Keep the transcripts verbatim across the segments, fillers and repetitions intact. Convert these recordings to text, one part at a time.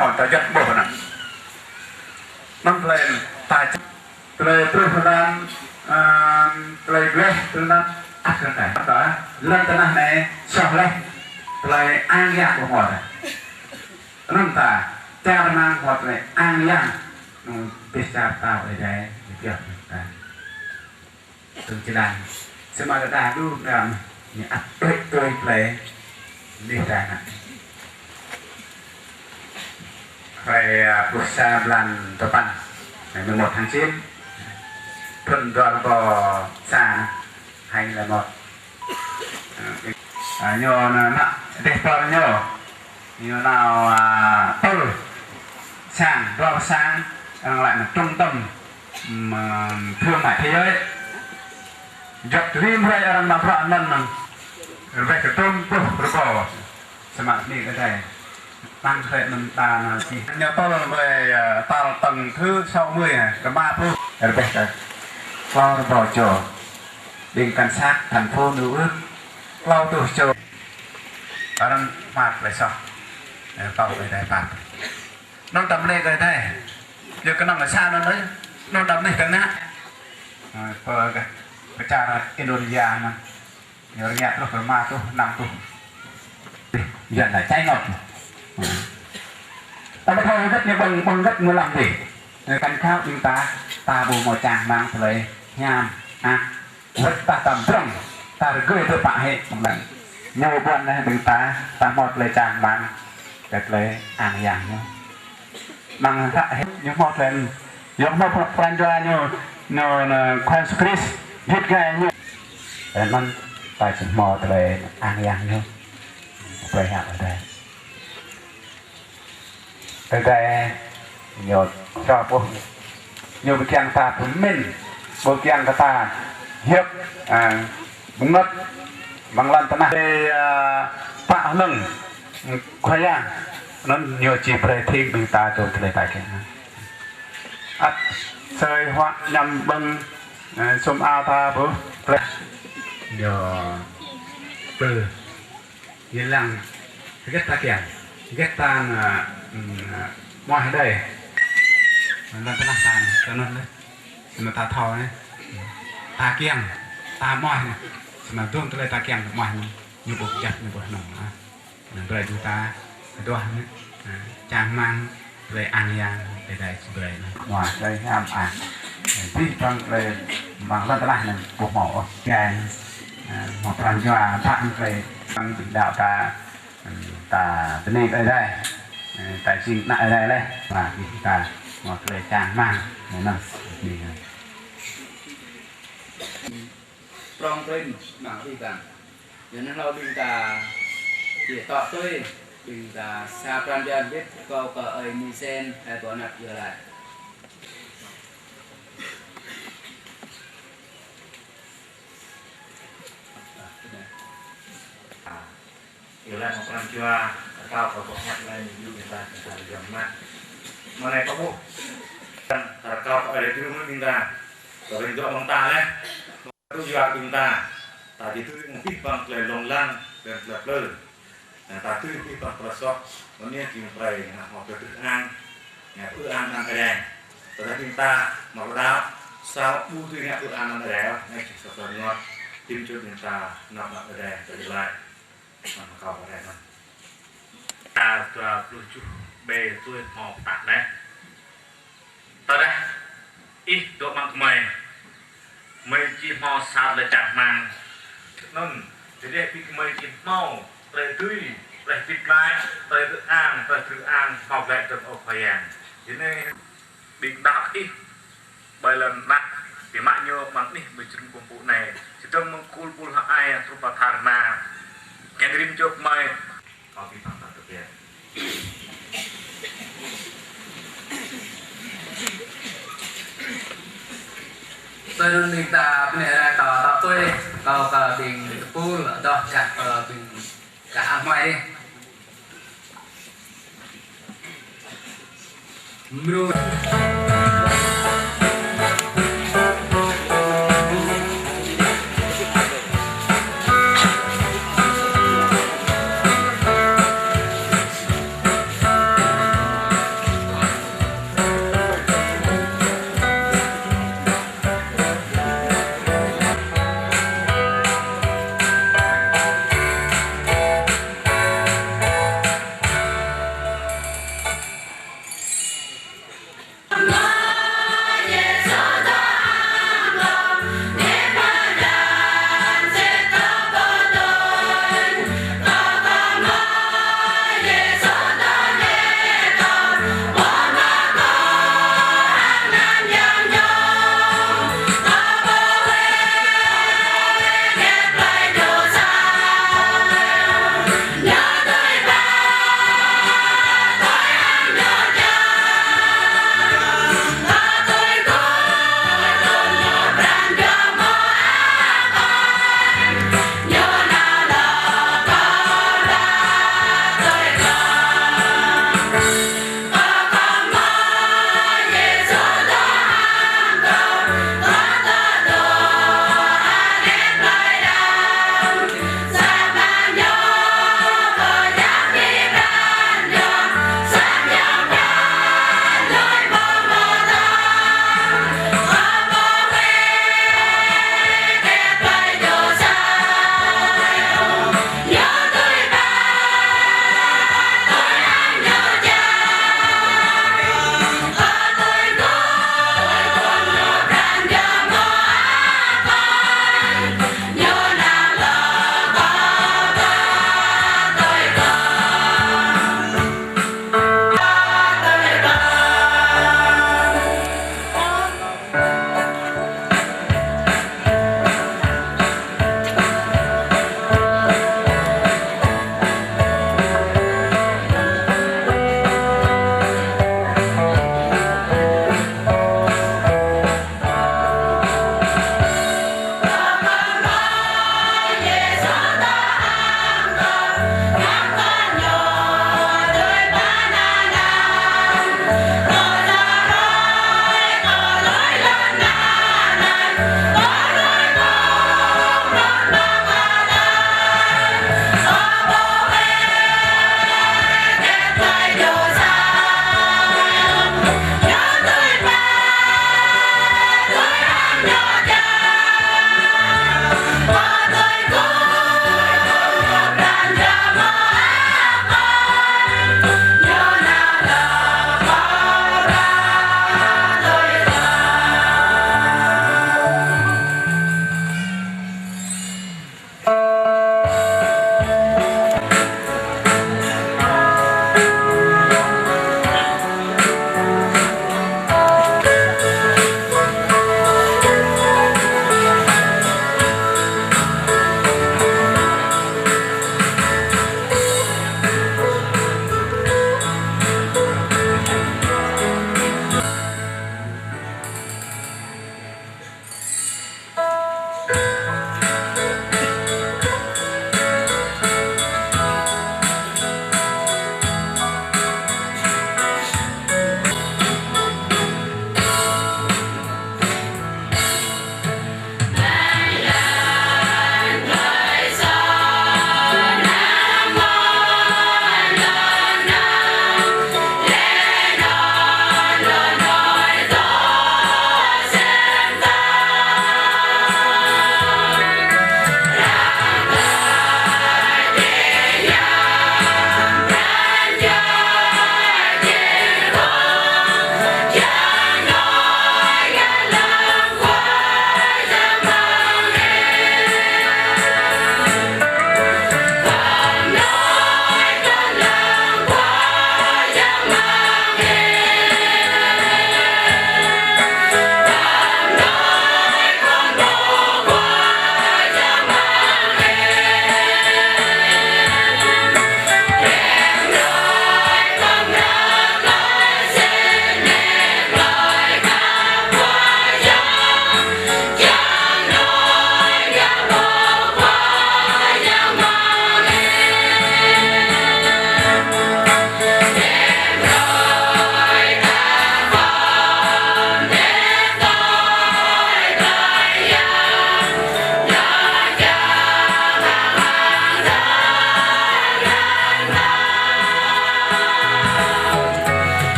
Ơ, ta juăt ƀuh anŭn. Anŭn tơlơi ta, tơlơi truh anŭn, ơ, tơlơi gleh, tơlơi anŭn, ăt kơ ta. Ta, lŏn tơnah anai, soh laih, tơlơi ang yang ƀu hmâo ôh. Anŭn ta, čar rơmang hmâo tơlơi ang yang, anŭn pih čar ta Ơi Adai, pioh ta. Tơ̆ng jơlan. Samơ̆ kơ ta đu đam, ñu ăt đuaĭ tui plei. Lih ta anai. Hrơi, a, pluh sa blan tơpăn. Ngày mười một tháng chín. Thun dua rơbâo sa, hai nghìn lẻ một. A, ñu anŭn, anŭn, dêh pơ ñu. Ñu nao, a, tơl sang, dua sang, arăng laĭ anŭn trung tâm, ưm, thương mại thế giới. Juăt rĭm hrơi arăng nao bruă anŭn anŭn. Rơbeh kơ tơm pluh rơbâo. Samơ̆ anai kơ Ơi Adai. Tăng hrơi anŭn ta nao čih. Ñu tơl ƀơi, a, tal tơ̆ng thứ sáu mươi, a, rơma pluh. Rơbeh kơ klâo rơbâo čô. Ƀing cảnh sát thành phố New York. Klâo rơtuh čô. Arăng mă tơlơi soh. Ơ, kâo Ơi Adai pap. Anŭn ta mơnê kơ Ơi Adai. Yua kơ anŭn sa anŭn đôč. Anŭn đăm anai kơ ngă. Ơ, pơ kơ, pơ čar Indonesia anŭn. Ñu rơngiă truh kơ rơma rơtuh, năm rơtuh. Yuan laĭ cháy ngập. Ta ƀu thâo hơget ñu ƀơ̆ng, ƀơ̆ng hơget ñu lăm dih. Ñu kăn khăp ƀing ta, ta ƀu hmâo čang rơmang tơlơi hiam, ah. Wơ̆t ta tăm drŏng, ta rơgơi tơpă hĭ mơ̆ng anŭn. Ñu ƀuăn laih ƀing ta, ta hmâo tơlơi čang rơmang, kơ tơlơi ang yang ñu. Mơ̆ng hră hĭ ñu hmâo tơlơi, yua hmâo pran jua ñu, ñu, ñu Khua Yêsu Krist, git gai ñu. Tơl anŭn ta či hmâo tơlơi ang yang ñu. Tơlơi hiam Ơi Adai. Ơi Adai ñu čroh ƀuh. Ñu ƀu kiăng ta pơmĭn, ƀu kiăng kơ ta hiăp, a, bơngơ̆t, mơ̆ng lŏn tơnah. Ơi, a, pă hnơ̆ng, Khua Yang, anŭn ñu či brơi thing ƀing ta tui tơlơi ta kiăng. Ăt sơi huă ñăm ƀơ̆ng, a, sum ao ta ƀuh, brơi. Ñu pơ̆. Ñu lăng, hơget ta kiăng, hơget ta na, ưm, na, mơ̆ hơdai. Lŏn tơnah ta na, tơnah na. Samơ̆ ta thâo na. Ta kiăng, ta mơ̆ na. Samơ̆ dŏng tơlơi ta kiăng mơ̆ na. Ñu ƀu kơjăp, ñu ƀu hnong na. Na, brơi ƀing ta, kơduah na. Na, čang rơmang. Tơlơi ang yang, tơlơi či brơi anai. Mơ̆ tơlơi hiam ah. Abih bang tơlơi mơ̆ng lŏn tơnah anai ƀu hmâo ôh. Kiăng, a, hmâo pran jua, pă tơlơi, păng ƀing đaŏ ta, ta bơni kơ Ơi Adai. Ta jing ană Ơi Adai laih. Mơ̆ ƀing ta hmâo tơlơi čang rơmang. Anŭn. Prong prin, mơ̆ng abih bang. Yua anŭn hlâo ƀing ta či tŏ tui, ƀing ta sa pran jua hơbĭt, kâo kơ ơi Mi Sen, hai ƀô̆ anăp yua laĭ. Yua laĭ mơ̆ng pran jua, kâo kơ ƀô̆ anăp laĭ, ñu ƀing ta, ƀing ta yua mă. Mơ̆ng anai kâo ƀuh. Kâo kơ ơi Rơđrung ƀing ta. Kâo ring dŏ mơ̆ng ta laih. Tui yua ƀing ta, ta či tui mơ̆ng abih bang tơlơi lông lăng, tơlơi plư plư. Ta tui abih bang tơlơi soh, mơ̆ng anai jing brơi ngă hmâo tơlơi tơ̆k ang, ngă ư ang anăn Ơi Adai. Tơdah ƀing ta, mă pơđao, sa ƀu tui ngă ư ang anăn Ơi Adai, ngă jing sa tơlơi rơngot, tim čut ƀing ta, năp anăn Ơi Adai, tơlơi laĭ. Mă kâo pơrĕ mơ̆n. Ta dua pluh tơjuh ƀĕ tui hmâo pơtă laih. Tơdah ih dŏ amăng gơmơi, gơmơi či hmâo sa tơlơi čang rơmang. Anŭn, tơdah ƀing gơmơi či hmâo tơlơi dưi, tơlơi hơbĭt glaĭ, tơlơi tơ̆k ang, tơlơi tơ̆k ang, hmâo glaĭ dơ̆ng ôh Khua Yang. Yua anai, ƀing đaŏ ih, ƀơi lŏn tơnah, biă mă ñu amăng anih ƀơi jơnum kơkuh pơpŭ anai, či dơ̆ng mơ̆ng khul pul hơai, truh pơ tha rơma. Kiăng rĭm čô gơmơi. Kâo pi păng ta tơbiă. Tui anŭn ƀing ta bơni rai kâo tŏ tui, kâo kơ ƀing tơpul, adoh gah kơ ƀing gah amai dih. Mrô.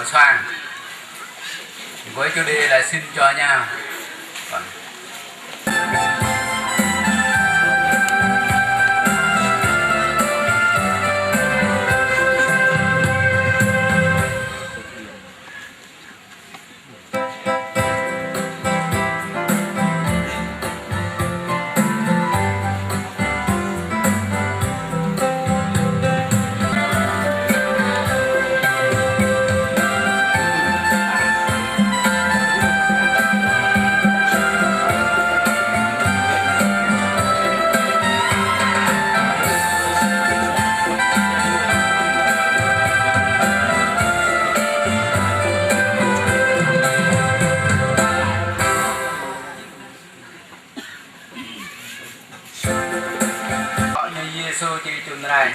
Soang. Với chủ đề là xin cho nhau. Vâng. Ñu Yêsu či čun rai.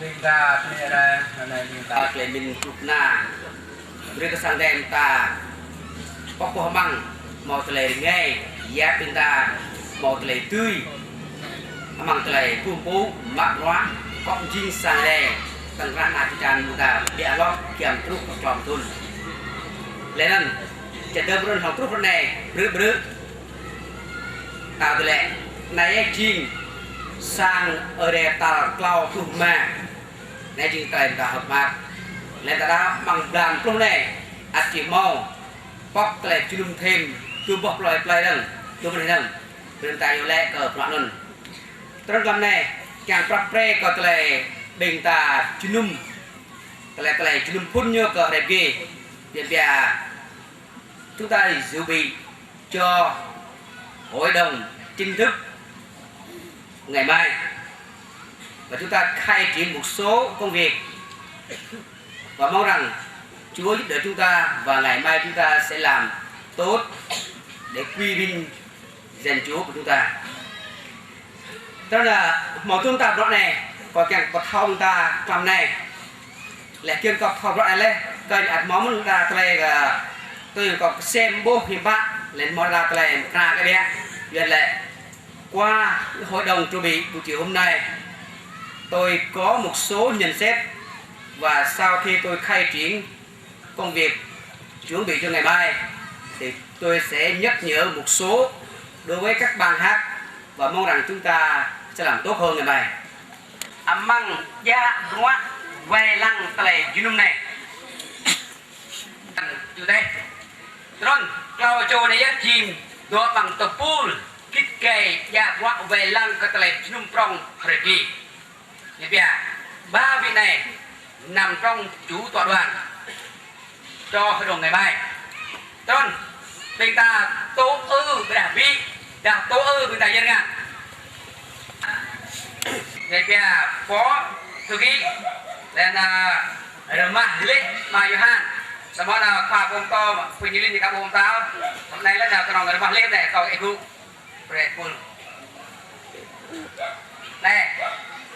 Ƀing ta, tơlơi anai, anai ƀing ta. Tơlơi mĭn kơnuk kơna. Brơi kơ sang Ơi Adai ta. Pŏk pŏh amăng, hmâo tơlơi rơngai, yap ƀing ta, hmâo tơlơi tui. Amăng tơlơi pơpŭ, mă bruă, kŏ jing sang Ơi Adai. Tơ̆ng rah ană čư̆ čan ƀing ta, ƀiă lŏ, kiăng truh kơ čom thun. Lĕ anŭn, čơdơ̆ng brơi hăng truh ră anai, brư̆ brư̆. Ta tơlơi, anai jing sang Ơi Adai tal klâo pluh rơma. Anai jing tơlơi ta hơ̆k mơak. Lĕ ta đa amăng blan pluh anai, ăt či hmâo pŏk tơlơi jơnum thêm, dua boh plơi plơi dơ̆ng, dua mơneh dơ̆ng. Brơi ta iâu laĭ kơ bruă anŭn. Tơdang anai, kiăng prăp pre kơ tơlơi ƀing ta jơnum. Tơlơi, tơlơi jơnum phŭn ñu kơ hrơi pơgi. Biă biă, chúng ta chuẩn bị cho hội đồng chính thức ngày mai. Và chúng ta khai triển một số công việc. Và mong rằng Chúa giúp đỡ chúng ta và ngày mai chúng ta sẽ làm tốt để quy vinh danh Chúa của chúng ta. Tơdah hmâo tŭ ta bruă anai, kâo kiăng pơthâo ta tlam anai. Lĕ kiăng kâo pơthâo bruă anai lĕ, kâo ăt hmâo mơ̆n đa tơlơi kơ, tui kâo kơsem ƀuh hiư̆m pă, lĕ hmâo đa tơlơi mơkra kơ biă. Yua lĕ, qua hội đồng chuẩn bị buổi chiều hôm nay, tôi có một số nhận xét và sau khi tôi khai triển công việc chuẩn bị cho ngày mai, thì tôi sẽ nhắc nhở một số đối với các ban hát và mong rằng chúng ta sẽ làm tốt hơn ngày mai. Amăng djă bruă wai lăng tơlơi jơnum anai. Ču teh. Trŭn, klâo čô anai yơh jing dŏ amăng tơpul, git gai djă bruă wai lăng kơ tơlơi jơnum prŏng hrơi pơgi. Ñu pia, ba vị này nằm trong chủ tọa đoàn cho hội đồng ngày mai. Trŭn, ƀing ta tŭ ư ƀiă ƀiă, dah tŭ ư ƀing ta yơr ngă. Ñu pia, phó thư ký, lĕ anŭn, a, Rơmah Lih Ma Yohan. Samơ̆ anŭn khua pô pơtô, pô ñu lin ñu ka pô pơtô. Samơ̆ anai lĕ anŭn kơnơ̆ng Rơmah Lih anai, tŏ ih gŭ. Brơi pul. Anai,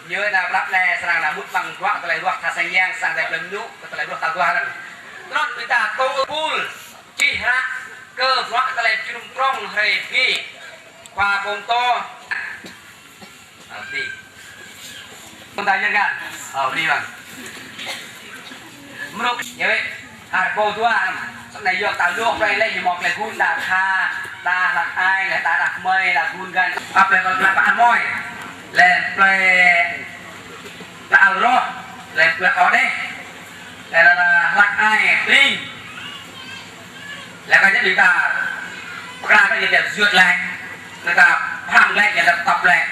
ñu anŭn prăp anai srăng anŭn mŭt amăng bruă tơlơi ruah tha sang yang, sang tơlơi plei mơnŭ, kơ tơlơi ruah tal dua anŭn. Trŭn ƀing ta tŭ ư pul, čih hră kơ bruă tơlơi jơnum prŏng hrơi pơgi. Khua pô pơtô. Ơ, đi. Pô ta yơr ngă. Ơ, đi bang. Mruk, ñu wĕ. Har pô dua anŭn. Samơ̆ anai yua ta luh plei lĕ ñu hmâo plei gun đa kha, đa hlăk ai, lĕ đa đah kơmơi, đa gun găn. Ăp lĕ kơ plei pă mơi. Lĕ plei đa al roh, lĕ plei ôdeh. Lĕ đa hlăk ai, pling. Lĕ kơ ñu ƀing ta pơkra kơ ñu ƀiă juăt lĕ. Người ta pơhrăm lĕ, người ta tŏp lĕ.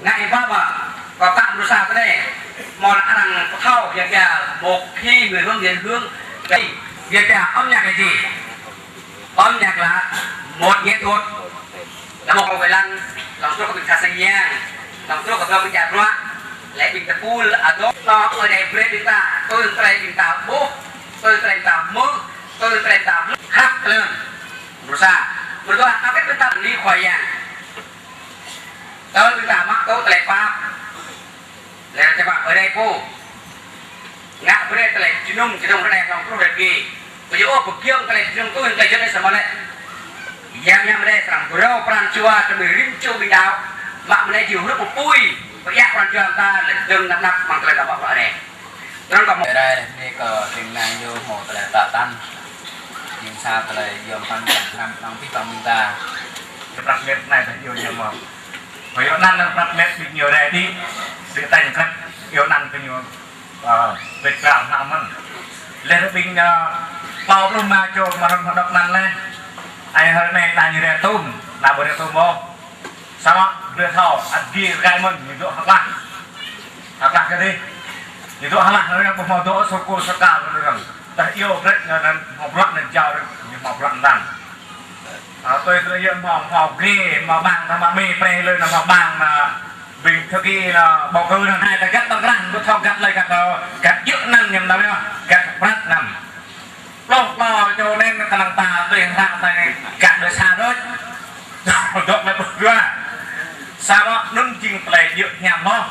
Ngă ih ba ba, kơ ta mrô sa tơ anai, hmâo lĕ arăng pơthâo, yua kơ một khi người hướng, người hướng, cái, yua kơ âm nhạc là gì? Âm nhạc là một nghệ thuật. Là một khâu về lăng, lòng truh kơ ƀing tha sang yang, lòng truh kơ ƀing djă bruă, lĕ ƀing tơpul, adôh, tŏ Ơi Adai brơi ƀing ta, tui tơlơi ƀing ta ƀuh, tui tơlơi ƀing ta hmư̆, tui tơlơi ƀing ta hmư̆, hăp kơ lơ̆m. Mrô sa, mrô dua, hăp kơ ƀing ta bơni Khua Yang. Tơl ƀing ta mă tŭ tơlơi pap. Lĕ tơpă Ơi Adai pô. Ngă brơi tơlơi jơnum, jơnum rơđah lŏng truh rơgi. Ƀu djơ̆ ôh pơgiŏng tơlơi jơnum tui tơlơi juăt anai samơ̆ lĕ. Yang Yang Adai srăng pơrâo pran jua tơlơi rĭm čô ƀing đaŏ. Mă mơ̆n anai či hrup pơpui. Pơiă pran jua ta lĕ dơ̆ng năp năp amăng tơlơi năp năp anai. Tơdang kâo mơ̆. Rai, anai kơ ƀing anai ñu hmâo tơlơi tă tăn. Jing sa tơlơi yom păn jang hnam kơnong pih păng ƀing ta. Prăk met anai dah yua ñu mơ̆. Kơ yua anŭn prăk met ƀing ñu rai đĭ. Đĭ tañ krăp yua anŭn kơ ñu. Ơ, pĕt krao hnam mơ̆n. Lĕ ƀing, ơ, pâo pluh rơma čô mơ̆ rơ̆ng hơdơ̆k anŭn lĕ. Ai hơr anai ta ñu rai tum, ta ƀu rai tum ôh. Samơ̆ brơi thâo, ăt gir gai mơ̆n, ñu dŏ hơklah. Hơklah kơ dih. Ñu dŏ hơklah, ñu ƀu hmâo dŏ sôkô sôka, ñu rơ̆ng. Tơdah iâu brơi, ñu anŭn hmâo bruă, anŭn jao, ñu hmâo bruă anŭn. Ơ, tui tơlơi yơh hmâo, hmâo gre, hmâo bang, tơdah mă mê pre lơi, anŭn hmâo bang, anŭn ƀing thư ký, anŭn bầu cử anŭn. Hai ta găt tơkrah, ƀu thâo găt lơi găt, ơ, găt djơ̆ anŭn, ñu anŭn, găt prăk anŭn. Pluh klâo čô anŭn kơnơ̆ng ta tui hră ta găt đơi sa đôč. Dŏ lĕ pluh dua. Samơ̆ anŭn jing tơlơi djơ̆ hiam mơ̆n.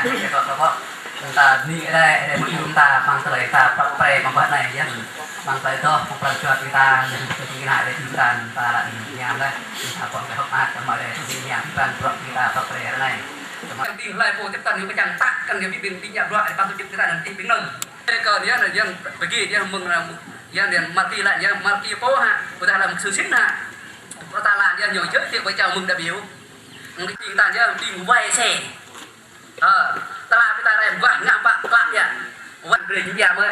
Kơ kơ kơ ta ni rai rai mơ̆ yua ta mơ̆ng tơlơi ta prăp pre mơ̆ng ƀơi anai yơh. Mơ̆ng tơlơi dŏ mơ̆ng pran jua ƀing ta, yơh kơ ƀing ta rai ƀing ta, ta lăi ñam laih. Ƀing ta pơ̆ng kơ hơ̆k mơak kơ mơ̆ rai ƀing ñam ƀing pran prăp ƀing ta prăp pre ră anai. Kơ ƀing hlơi pô tơpă kăn ñu kơčăng tăk kăn ñu ƀing ƀing ñam bruă ƀing ta tŭ čĭp ƀing ta anŭn tih ƀing anŭn. Kơ yơh anŭn yơh pơgi yơh mơ̆ng yơh anŭn Malki lăi yơh Malki pô hă, ƀôdah lăm Sư Sĭn hă. Pô ta lăi yơh ñu jơ̆ tiek ƀơi čao mơ̆ng đa ƀiu. Ƀing ta yơh ƀing wai se. Ơ, tơlơi ƀing ta rai wah ngă pă klă yơh. Wah brơi ñu yơh mơ̆.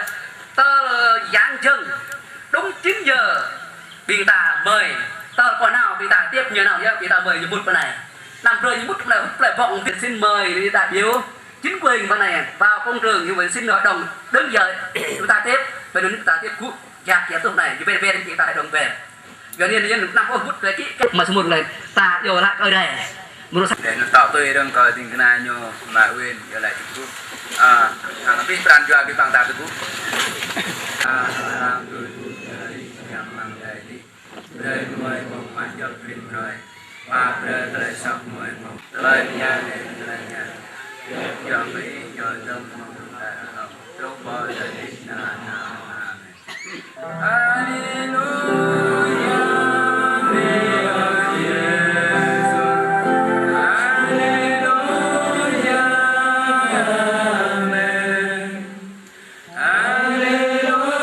Tơl yang jơ̆ng, đúng chín giờ, ƀing ta mơi. Tơl pơ nao ƀing ta tiếp ñu nao yơh, ƀing ta mơi ñu mŭt pơ anai. Năm brơi ñu mŭt pơ anai, hŭt plơi bŏng ƀing Sĭn mơi ƀing ta ƀiu. Chính quyền pơ anai, vào công trường, ñu ƀing Sĭn hội đồng, đứng dậy, ƀing ta tiếp, ƀing ta tiếp gŭ, jak, jak tŭ anai, ñu ƀĕ ƀĕ, ƀing ta hội đồng ƀĕ. Yua anŭn yơh năm ôh ƀut kơ čĭ kơ mă sơmut lĕ ta yua lăi kơ rai. Mơnuih sa- Để nó tạo tôi đừng coi tình cái này ñu mà Huyền yua lăi Trung Quốc. À, thằng biết pran jua cái bằng ta Trung Quốc. À, à, tôi cũng nhắm lăng đây đi. Đây, mười một mà dập phim rồi. Mà brơi tơlơi sọc mười một. Tơlơi nhà này, tơlơi nhà. Cho Mỹ, cho Đông, mong ta không. Trung Quốc, tơlơi Việt Nam, amen. Aleluya, Yêsu. Aleluya, amen. Aleluya,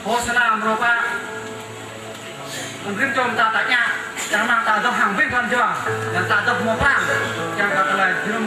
Hosana mrô pă. Mơ̆ng rĭm čô mơta ta ñă, čang rơmang ta dŏ hăng ƀing găn jua, dan ta dŏ mơ̆ pran, čang kơ tơlơi jơnum.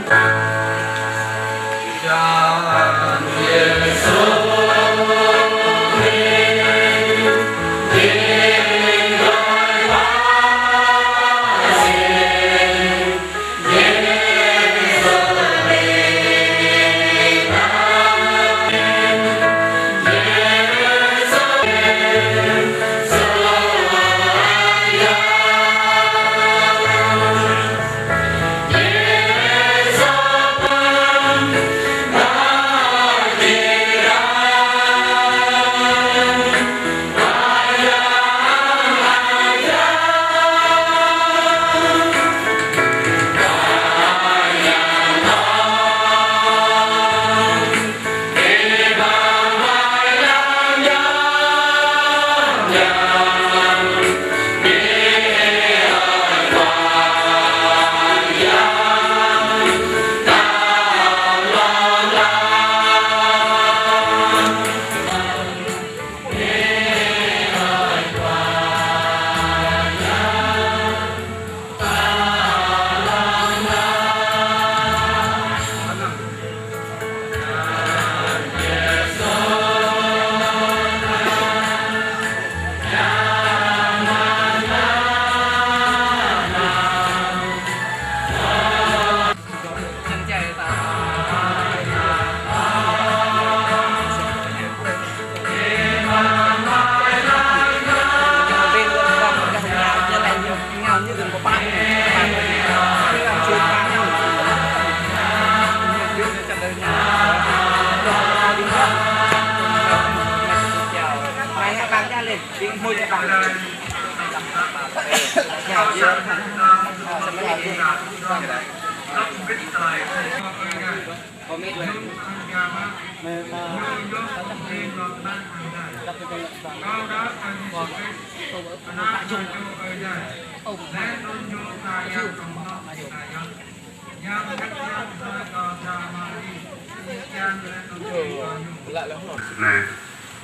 Anai,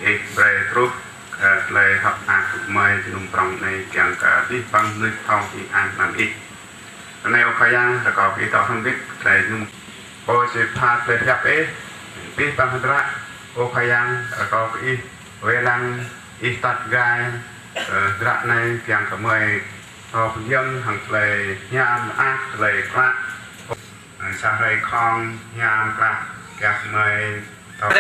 ih brơi truh, ơ, tơlơi hơ̆k mơak gơmơi jơnum prong anai kiăng kơ abih bang mơnuih thâo ih ang anăn ih. Anai ơ Khua Yang, rơkâo kơ ih dŏ hrŏm hơbĭt tơlơi jơnum. Ơ Jêhôva tơlơi pơhiăp ih, abih bang hơdră, ơ Khua Yang, rơkâo kơ ih wai lăng, ih atăt gai, ơ, hơdră anai kiăng kơ gơmơi thâo pơjing hăng tơlơi hiam mơak, tơlơi klă. Sa hrơi khŏm hiam klă, kiăng kơ gơmơi thâo.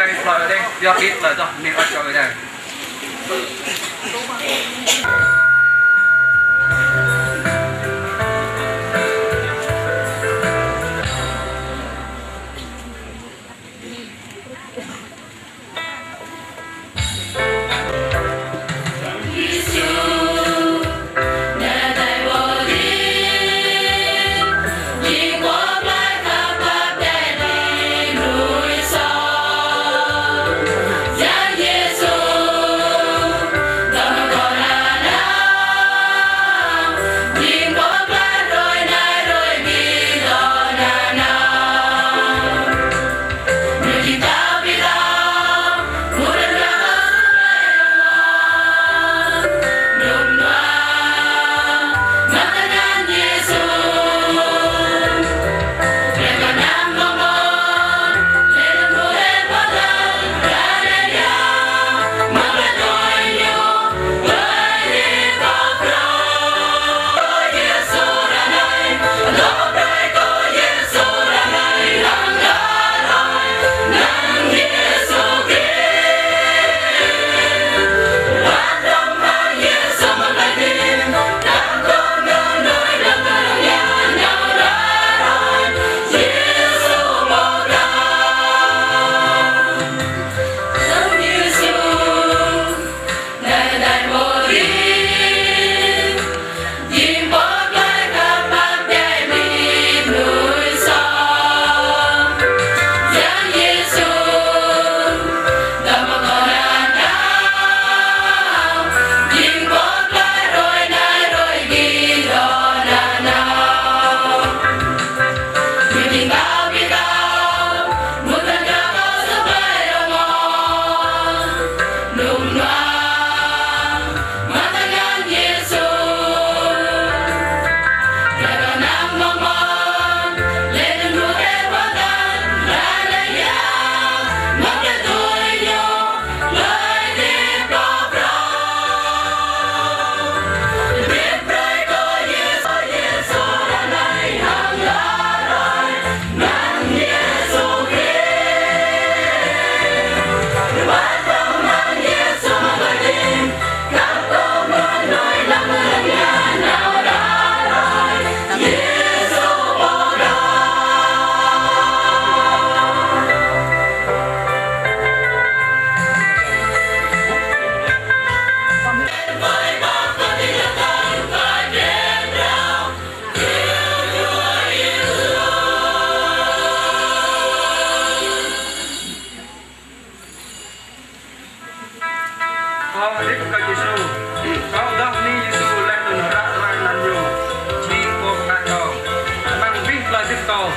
Kâo,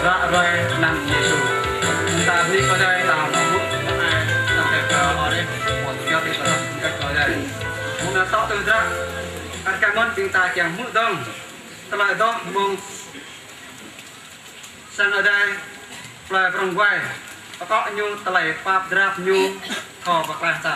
ră ruai anăn Yêsu. Ƀing ta bơni kơ Ơi Adai, ta hmư̆, ta kơ Ơi Adai, pô tơbiă kơ ta, kơ Ơi Adai. Mơ̆ng anai tŏ tui hơdră, kar kaĭ mơ̆n ƀing ta kiăng hmư̆ dơ̆ng tơlơi adoh mơ̆ng sang Ơi Adai, plơi Prŏng Guai, pơkŏ ñu tơlơi pap drap ñu, thâo pơklaih ta.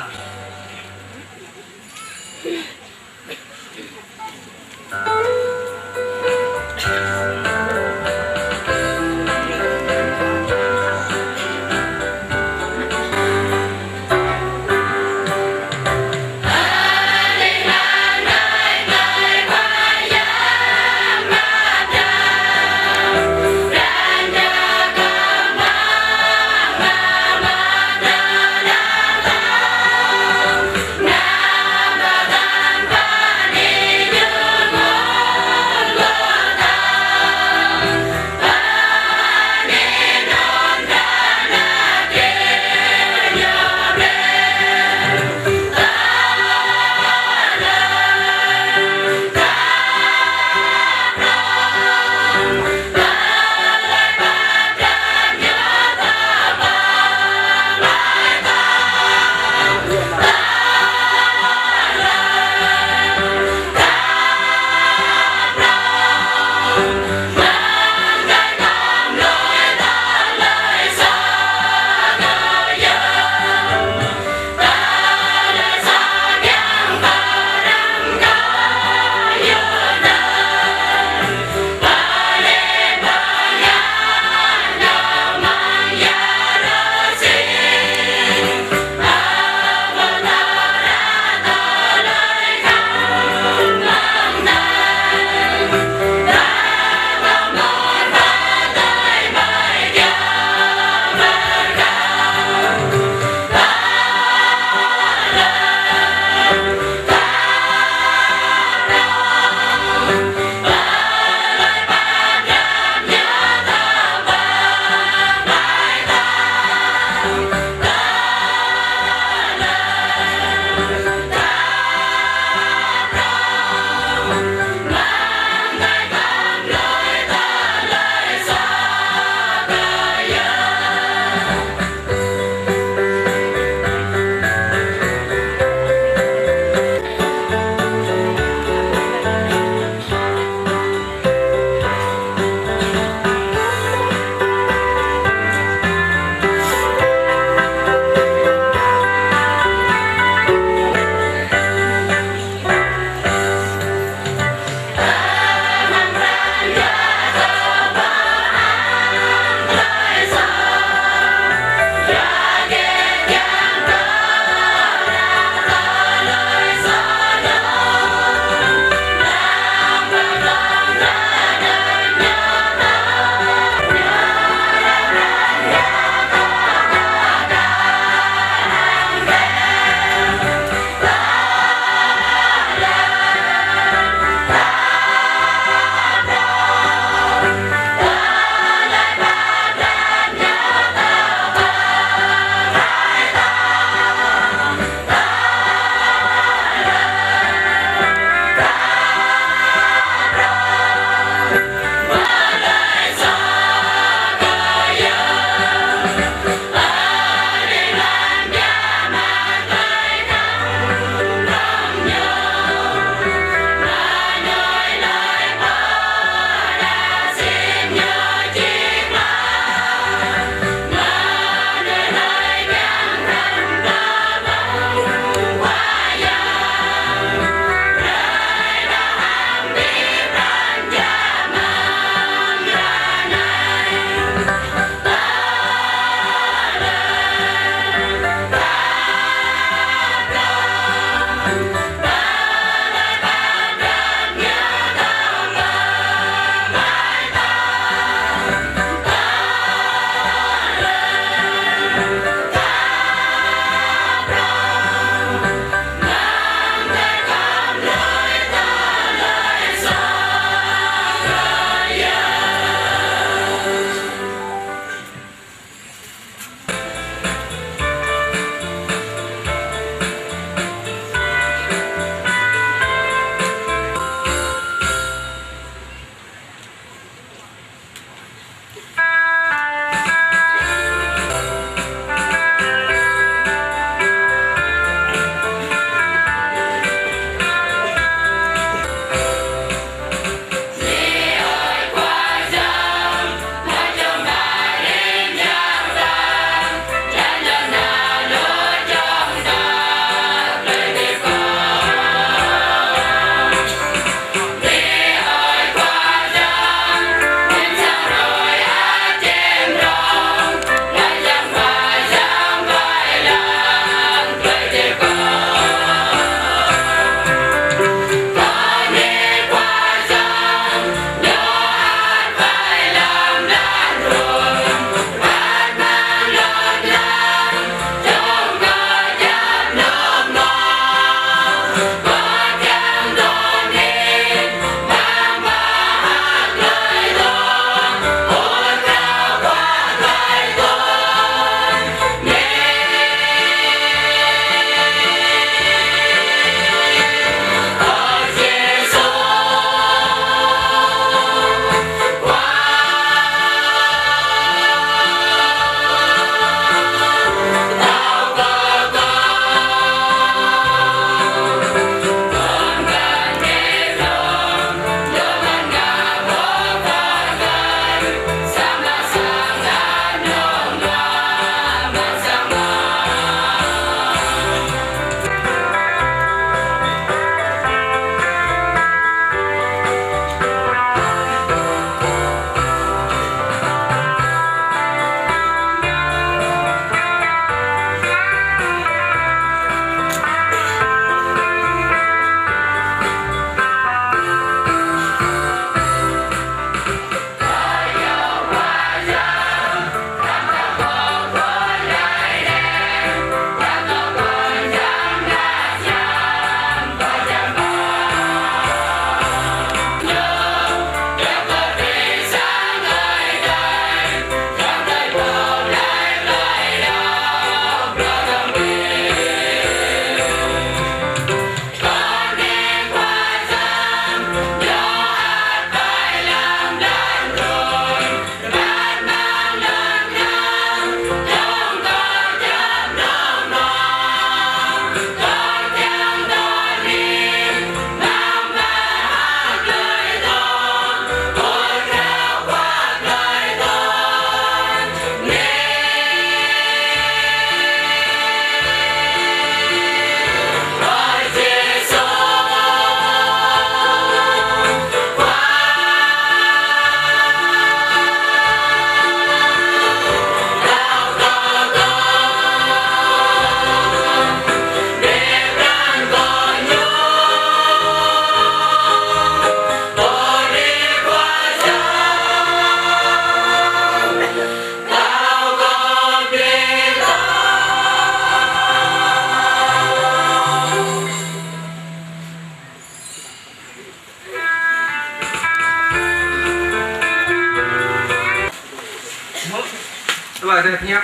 Tơlơi Adai pơhiăp.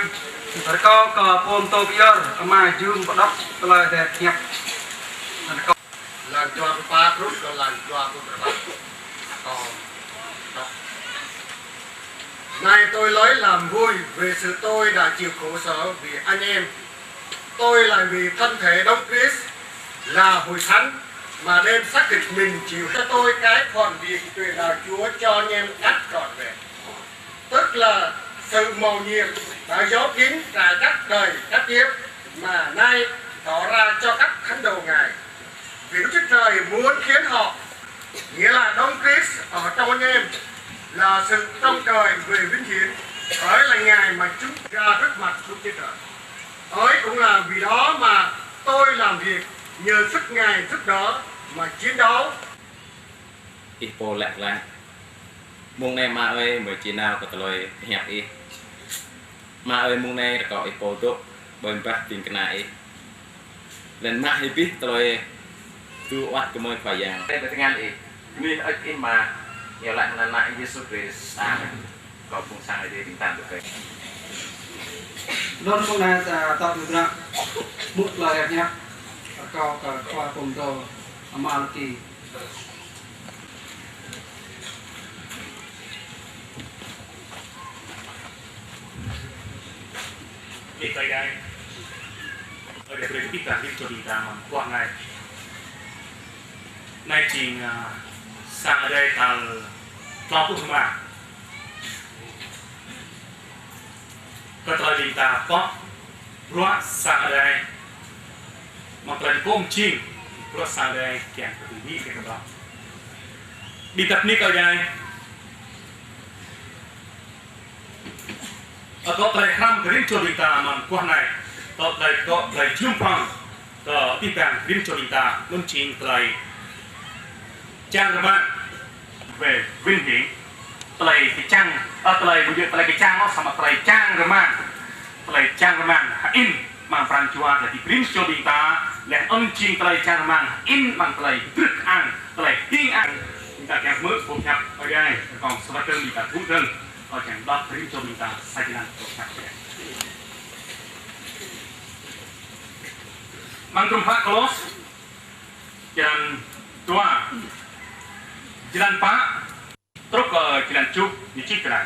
Rơkâo kơ pô pơtô pơyơr, ama jum pơđŏk tơlơi Adai pơhiăp. Rơkâo. Lăng dua pluh pă truh kơ lăng dua pluh rơbâo. Rơkâo đŏk. Nay tôi lấy làm vui vì sự tôi đã chịu khổ sở vì anh em. Tôi là vì thân thể Đấng Christ là hội thánh mà đem xác thịt mình chịu cho tôi cái phần việc truyền đạo Chúa cho anh em cách trọn vẹn. Tức là sự mầu nhiệm đã giấu kín trải các đời các kiếp mà nay tỏ ra cho các thánh đồ Ngài. Vì Đức Chúa Trời muốn khiến họ, nghĩa là Đấng Christ ở trong anh em, là sự trông chờ về vinh hiển, bởi là Ngài mà chúng ra trước mặt Đức Chúa Trời. Ấy cũng là vì đó mà tôi làm việc nhờ sức Ngài giúp đỡ mà chiến đấu. Ih pô lăk lăk. Mông anai ama ơi, mơi či nao kơ tơlơi pơhiăp ih. Ama ơi, mông anai rơkâo ih pô dŏ ƀơi bah ƀing kơna ih. Lăng mă hĭ abih tơlơi tŭ ăt kơ mơi Khua Yang. Tơlơi tơngan ih. Mơi ơi ih mă. Ñu lăi mơ̆ng anăn Yêsu Krist. Amen. Kâo phung sang Ơi Adai ƀing ta dŏ kơ. Anŭn mông anai ta tŏ tơdruă. Mŭt tơlơi pơhiăp. Rơkâo kơ khua pơtô ama Lôki. Ơi Adai. Ơi Adai brơi kơ ƀing ta, ƀing čô ƀing ta mơ̆ng guah anai. Anai jing, a, sang Ơi Adai tal klâo pluh rơma. Kơ tơlơi ƀing ta pŏk bruă sang Ơi Adai. Mă tơlơi kông jing bruă sang Ơi Adai kiăng kơ ƀing ta kiăng kơ ƀing ta bơni kơ Ơi Adai. Ơ, tŏ tơlơi hrăm kơ rĭm čô ƀing ta mơ̆ng guah anai. Tŏ tơlơi, tŏ tơlơi jum prŏng kơ abih bang rĭm čô ƀing ta, anŭn jing tơlơi čang rơmang về vinh hiển. Tơlơi kơčang, ơ, tơlơi ƀu djơ̆ tơlơi kơčang ôh, samơ̆ tơlơi čang rơmang. Tơlơi čang rơmang hơĭn amăng pran jua tơlơi hơdip rĭm čô ƀing ta, laih anŭn jing tơlơi čang rơmang hơĭn amăng tơlơi kơdrưh kơang, tơlơi hing ang. Ƀing ta kiăng hmư̆ boh hiăp Ơi Adai, kông sơwơ̆t dơ̆ng ƀing ta tŭ dơ̆ng, kâo kiăng đŏk rĭm čô ƀing ta sa jơlan boh hiăp. Amăng trum hră Kôlôs, jơlan dua, jơlan pă, truh kơ jơlan tơjuh, ñu čih tui anai.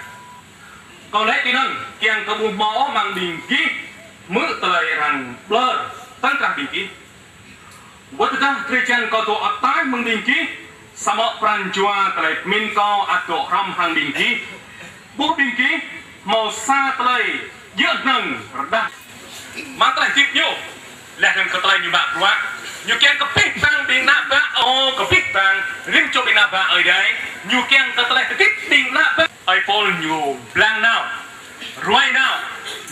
Kâo laĭ tui anŭn, kiăng kơ ƀu hmâo ôh amăng ƀing gih hmư̆ tơlơi arăng ƀlŏr tơ̆ng krah ƀing gih. Wơ̆t tơdah drơi jăn kâo dŏ ataih mơ̆ng ƀing gih, samơ̆ pran jua tơlơi pơmĭn kâo ăt dŏ hrŏm hăng ƀing gih. Ƀuh ƀing gih, hmâo sa tơlơi djơ̆ hnơ̆ng rơđah. Amăng tơlơi hơdip ñu, laih anŭn kơ tơlơi ñu mă bruă, ñu kiăng kơ abih bang ƀing ană bă, ơ, kơ abih bang rĭm čô ƀing ană bă Ơi Adai, ñu kiăng kơ tơlơi hơdip ƀing ană bă. Ơi Pôl ñu blang nao, ruai nao,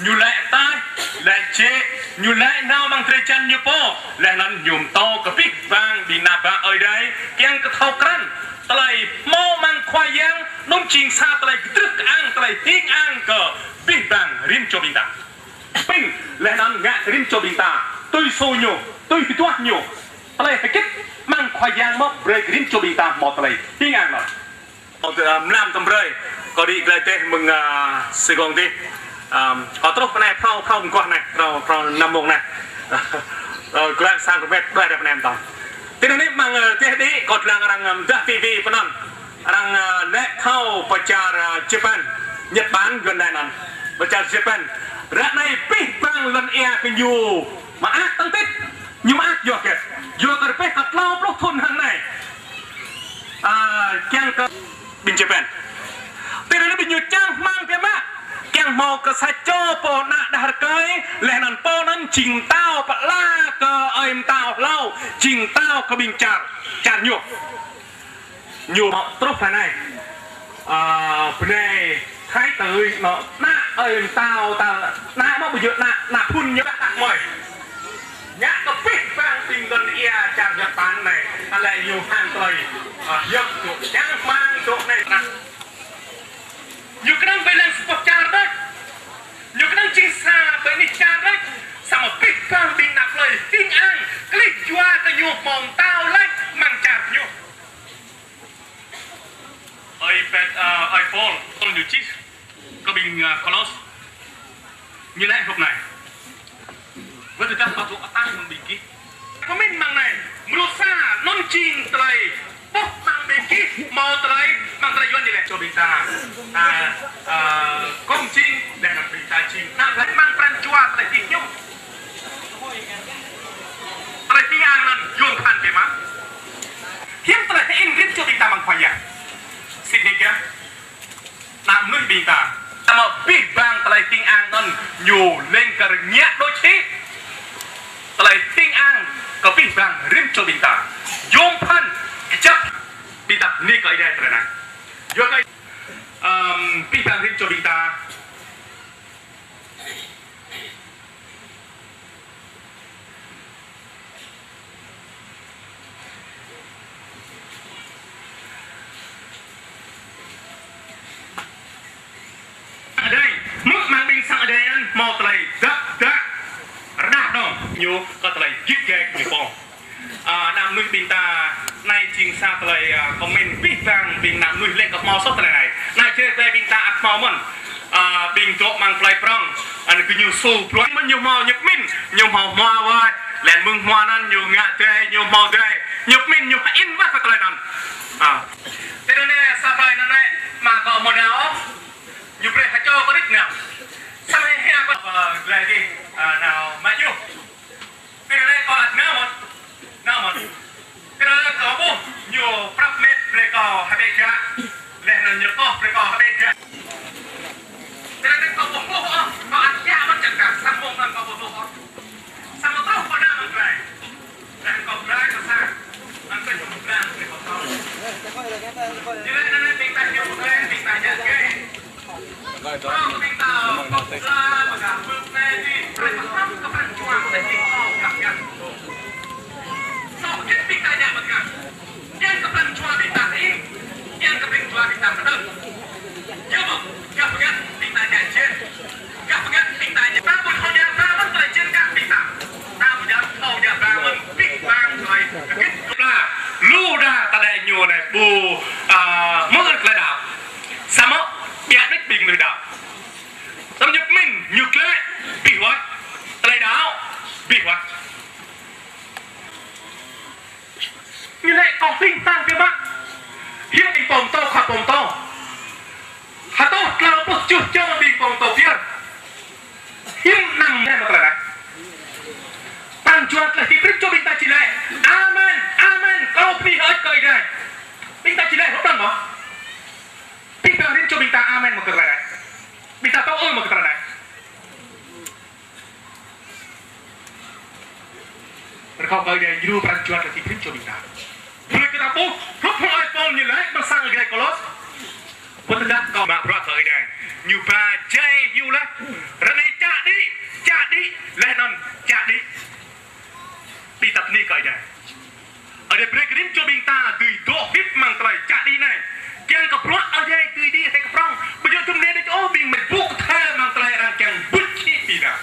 ñu laĭ ataih, laĭ jĕ, ñu laĭ nao amăng drơi jăn ñu pô, laih anŭn ñu pơtô kơ abih bang ƀing ană bă Ơi Adai, kiăng kơ thâo krăn tơlơi hmâo amăng Khua Yang, anŭn jing sa tơlơi kơdrưh kơang, tơlơi hing ang kơ abih bang rĭm čô ƀing ta. Pĭn, laih anŭn ngă kơ rĭm čô ƀing ta tui sô ñu, tui hơduah ñu. Tơlơi hơgĕt amăng Khua Yang mơ̆ brơi kơ rĭm čô ƀing ta hmâo tơlơi hing ang lŏ. Ơ, mlam tơm brơi, kâo đĭ glaĭ teh mơ̆ng, a, Sài Gòn tih. A, kâo truh pơ anai phrâo, phrâo mơguah anai, phrâo, phrâo năm mông anai. Ơ, glaĭ sang rơmet đuaĭ ră pơ anai mơtam. Tui anŭn mơ̆ng, ơ, teh đĭ, kâo lăng arăng, ơ, mơdah tivi pơ anŭn. Arăng, ơ, laĭ thâo pơ čar, ơ, Japan, Nhật Bản, Yuan anŭn. Pơ čar Japan. Ră anai abih bang lŏn ia kơ ñu mơak tơngtit. Ñu mơak yua hơgĕt? Yua kơ rơbeh kơ klâo pluh thŭn hăng anai. A, kiăng kơ ƀing Japan. Tui anŭn ƀing ñu čang rơmang biă mă. Kiăng hmâo kơ sa čô pô ană đah rơkơi, laih anŭn pô anŭn jing mơtao pơala kơ ơi mơtao hlâo, jing mơtao kơ ƀing čar, čar ñu. Ñu truh pơ anai. A, bơnai Thái tử ñu ană ơi mơtao ta, ană mơ̆ ƀu djơ̆ ană, ană phŭn ñu dah mơi. Ngă kơ abih bang ƀing lŏn ia čar Nhật Bản anai, a lĕ ñu hăng tơlơi, a, yơk dŏ čang rơmang dŏ anai. Ñu kơnơ̆ng ƀơi lăng sa boh čar đôč. Ñu kơnơ̆ng jing sa ƀơi anih čar đôč. Samơ̆ abih bang ƀing ană plơi hing ang, klih jua kơ ñu hmâo mơtao laih amăng čar ñu. Ơi Pet, ơ, ơi Pôl, Pôl ñu čih kơ ƀing, ơ, Kôlôs. Ñu laĭ hrup anai. Wơ̆t tơdah kâo dŏ ataih amăng ƀing gih. Pơmĭn amăng anai, mrô sa anŭn jing tơlơi ƀuh amăng ƀing gih, hmâo tơlơi, amăng tơlơi Yuan ñu laĭ čô ƀing ta. Ta, ơ, kông jing, laih anŭn ƀing ta jing. Ta laĭ amăng pran jua tơlơi gih ñu. Tơlơi hing ang anŭn, yôm pơphan biă mă. Hiư̆m tơlơi hing rĭm čô ƀing ta amăng Khua Yang. Sĭt nik yơh. Ană mơnuih ƀing ta. Samơ̆ abih bang tơlơi hing ang anŭn ñu lêng kơ rơngiă đôč hĭ. Tơlơi hing ang kơ abih bang rĭm čô ƀing ta. Yôm pơphan kơjăp ƀing ta bơni kơ Ơi Adai tơlơi anai. Yua kơ, ưm, abih bang rĭm čô ƀing ta. Adai, mơ̆ng amăng ƀing sang adai anŭn hmâo tơlơi dăp dă rơđah dơ̆ng ñu kơ tơlơi git gai ñu pô. Ơ, ană mơnuih ƀing ta, anai jing sa tơlơi, ơ, kơmĭn abih bang ƀing ană mơnuih lĕ kơ hmâo soh tơlơi anai. Ană Jrai ƀing ta ăt hmâo mơ̆n. Ơ, ƀing dŏ amăng plơi prŏng, ơ, gơñu su bruă mơ̆n ñu hmâo ñu pơmĭn, ñu hmâo hmua wơ̆t, laih anŭn mơ̆ng hmua anŭn ñu ngă dơi, ñu hmâo dơi, ñu pơmĭn, ñu hơĭn wơ̆t kơ tơlơi anŭn. Ơ. Tơdah anai sa ƀai anŭn anai, mă kâo hmâo nao, ñu brơi hơčô kơ đĭč nao. Samơ̆ hĭ hă kâo, ơ, glai dih, ơ, nao mă ñu. Tơdah anai kâo ăt nao mơ̆n, nao mơ̆n. Tơdah anai kâo ƀuh ñu prăp met brơi kâo hơbĕ gah. Laih anŭn ñu kơh brơi kâo hơbĕ gah. Tơdah anai kâo ƀuh ƀuh ôh, kâo ăt djă mơ̆n čang kah, samơ̆ mơ̆n kâo ƀuh ƀuh ôh. Samơ̆ truh kâo nao mơ̆n glai. Laih anŭn kâo glai kâo sa. Anŭn kâo ñu glai brơi kâo kâo. Jơlan anai ƀing ta ñu glai, ƀing ta djă glai. Lu đa ta lĕ ñu anai ƀu, ơ, mơ̆ng tơlơi đaŏ. Samơ̆ biă đôč ƀing mơnuih đaŏ. Samơ̆ ñu pơmĭn, ñu gleh, abih wơ̆t. Tơlơi đaŏ, abih wơ̆t. Ñu lĕ kâo hling hlang biă mă. Hiư̆m ƀing pô pơtô, khua pô pơtô. Hơtŏ tlâo pluh tơjuh čô ƀing pô pơtô pơyơr. Hiư̆m anăm lĕ mă tơlơi anai. Pran jua tơlơi hơdip rĭm čô ƀing ta či lĕ. Amen, amen. Kâo bơni hơơč kơ Ơi Adai. Ƀing ta či lĕ hrup anŭn mơ̆. Ƀing ta rĭm čô ƀing ta amen mă kơ tơlơi anai. Ƀing ta tŏ ư mă kơ tơlơi anai. Rơkâo kơ Ơi Adai djru pran jua tơlơi hơdip rĭm čô ƀing ta. Brơi kơ ta ƀuh, hrup hăng ơi Pôl ñu laĭ amăng sang Ơi Adai Kôlôs. Wơ̆t tơdah kâo mă bruă kơ Ơi Adai. Ñu ba jai hyu laih. Ră anai čă đĭ, čă đĭ, laih anŭn čă đĭ. Ƀing ta bơni kơ Ơi Adai. Ơi Adai brơi kơ rĭm čô ƀing ta dưi dŏ hơdip amăng tơlơi čă đĭ anai. Kiăng kơ bruă Ơi Adai dưi đĭ hơtai kơ prŏng. Ƀu djơ̆ tŭm anai đôč ôh ƀing mơ̆n ƀu kơthâo amăng tơlơi arăng kiăng bŭč hĭ ƀing ta.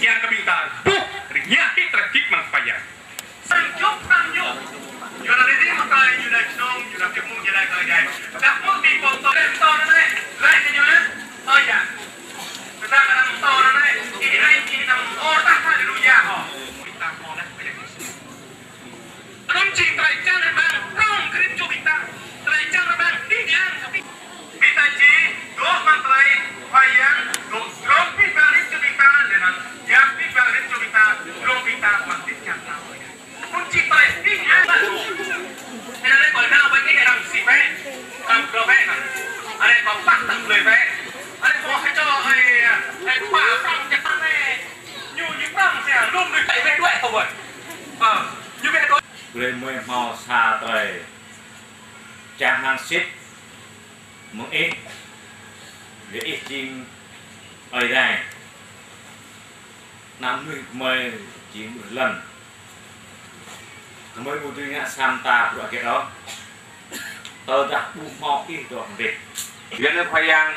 Kiăng kơ ƀing ta ƀuh rơngiă hĭ tơlơi hơdip amăng Khua Yang. Sang čŏk sang ñu. Ñu anŭn đĭ amăng tơlơi, ñu anŭn čơnŏng, ñu anŭn pioh mơ̆ng ñu anŭn kơ Ơi Adai. Tơdah mơ̆ng ƀing pô pơtô, pơtô anŭn anai, laĭ kơ ñu anŭn. Ơ yă. Tơdah anŭn pơtô anŭn anai, ih ai ih anŭn ôh tah haleluya hŏ. Ƀing ta hmâo laih Khua Yang Yêsu. Anŭn jing tơlơi čang rơbang prŏng kơ rĭm čô ƀing ta. Tơlơi čang rơbang hing ang kơ ƀing ta či dŏ amăng tơlơi Khua Yang dŏ drŏng abih bang rĭm čô ƀing ta, laih anŭn Yang abih bang rĭm čô ƀing ta, drŏng ƀing ta amăng tĭt čang ta. Anŭn jing tơlơi hing ang. Anai kâo nao ƀơi anai arăng sĭ bĕ, arăng kơ bĕ anai. Anai kâo pah tơ̆ng blơi bĕ. Anai kâo hơčô ai, ai pah prŏng čang anai. Ñu, ñu prŏng sia, lŏm ñu tơlơi bĕ đuaĭ kâo ƀơi. Ơ, ñu bĕ đuaĭ. Brơi mơi hmâo sa tơlơi čang hăng sĭt mơ̆ng ih, yua ih jing Ơi Adai. Ană mơnuih gơmơi jing mơnuih lŏn. Gơmơi ƀu dưi ngă sa mơta bruă hơget ôh. Tơdah ƀu hmâo ih dŏ hrŏm hơbĭt. Yua anŭn Khua Yang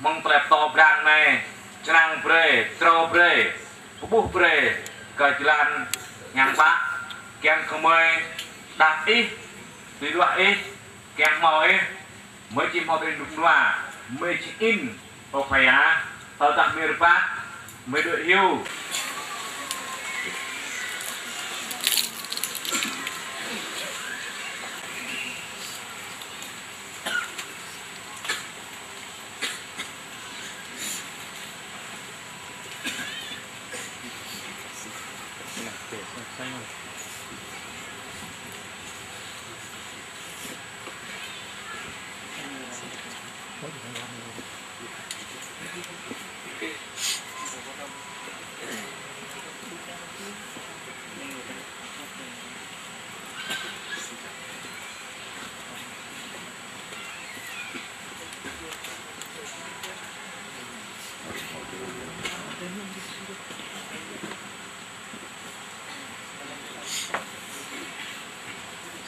mơ̆ng tơlơi pơtô blang anai, čơnăng brơi, trâo brơi, pơƀuh brơi, kơ jơlan hiam klă, kiăng kơ gơmơi đaŏ ih, tui đuaĭ ih, kiăng hmâo ih, gơmơi či hmâo tơlơi rơnŭk rơnua, gơmơi či in, ơ Khua Yang. Tơdah mơi rơbat, mơi đuaĭ hyu.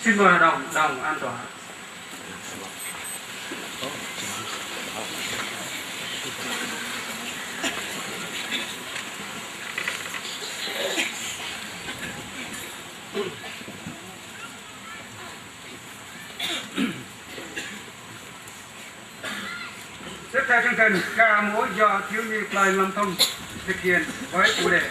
Xin mời hội đồng, đồng an tòa. Xếp theo chương trình ca múa do thiếu nhi Plei Lâm Thông thực hiện với chủ đề.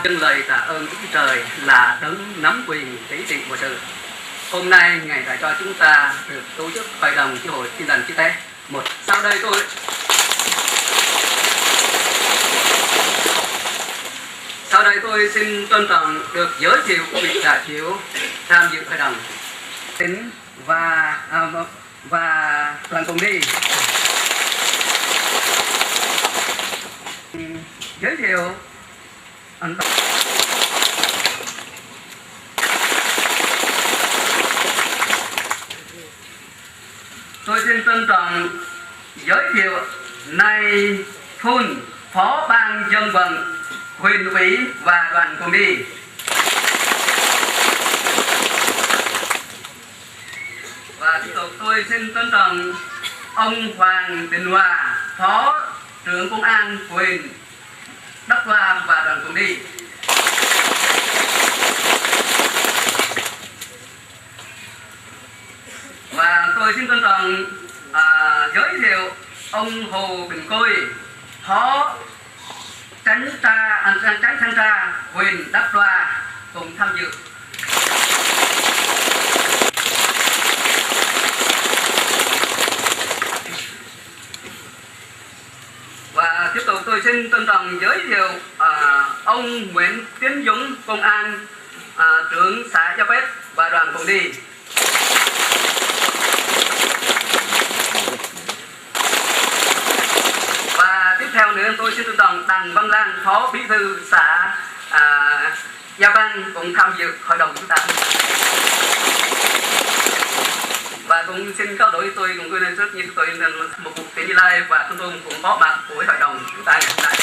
Dâng lời tạ ơn Đức Chúa Trời là Đấng nắm quyền cai trị mọi sự. Hôm nay, Ngài đã cho chúng ta được tổ chức Hội đồng Chi hội Tin Lành Chúa Ký Test. Một, sau đây tôi, sau đây tôi xin trân trọng được giới thiệu quý vị đại biểu tham dự hội đồng. Tỉnh và, à, và đoàn cùng đi. Giới thiệu, à, tôi xin trân trọng giới thiệu Nay Phun, Phó Ban Dân vận huyện ủy và đoàn cùng đi. Và tiếp tục tôi xin trân trọng ông Hoàng Đình Hòa, Phó trưởng Công an huyện Đắk Đoa và đoàn cùng đi. Và tôi xin trân trọng, à, giới thiệu ông Hồ Bình Khôi, Phó Chánh tra, à, Chánh thanh tra huyện Đắk Đoa cùng tham dự. Và tiếp tục tôi xin trân trọng giới thiệu, à, ông Nguyễn Tiến Dũng, công an, à, trưởng xã Gia Pết và đoàn cùng đi. Và tiếp theo nữa tôi xin trân trọng Đặng Văn Lan, Phó Bí thư xã, à, Gia Bang cũng tham dự hội đồng chúng ta. Và cũng xin cáo lỗi, tôi cũng quên rất nhiều, tôi nên một cuộc tỉnh Gia Lai và Con Tum cũng có mặt của hội đồng chúng ta ngày hôm nay.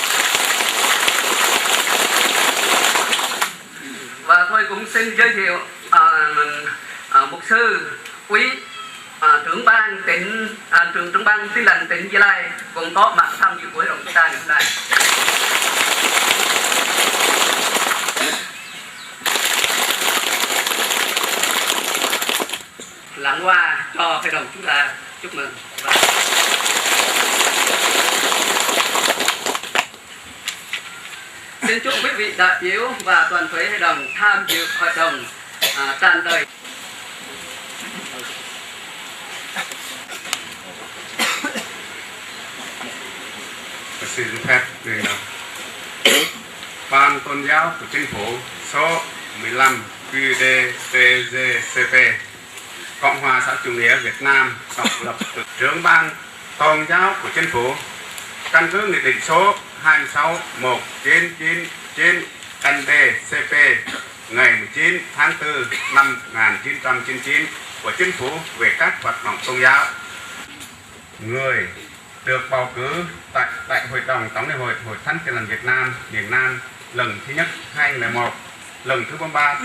Và tôi cũng xin giới thiệu, à, à, mục sư Quý, à, trưởng ban tỉnh, à, trưởng, trưởng ban Tin lành tỉnh Gia Lai cũng có mặt tham dự buổi hội đồng chúng ta ngày hôm nay. Lãng hoa cho hội đồng chúng ta chúc mừng. Và xin chúc quý vị đại biểu và toàn thể hội đồng tham dự hội đồng, à, trọn đời. Xin phép tuyên đọc. Ban Tôn giáo của Chính phủ số mười lăm Q D T G C P, Cộng hòa xã hội chủ nghĩa Việt Nam độc lập, trưởng ban Tôn giáo của Chính phủ, căn cứ Nghị định số hai mươi sáu một chín chín chín N D C P ngày mười chín tháng tư năm một ngàn chín trăm chín mươi chín của Chính phủ về các hoạt động tôn giáo. Người được bầu cử tại Đại hội đồng Tổng Liên hội Hội Thánh Tin lành Việt Nam miền Nam lần thứ nhất hai nghìn lẻ một, lần thứ bốn mươi ba.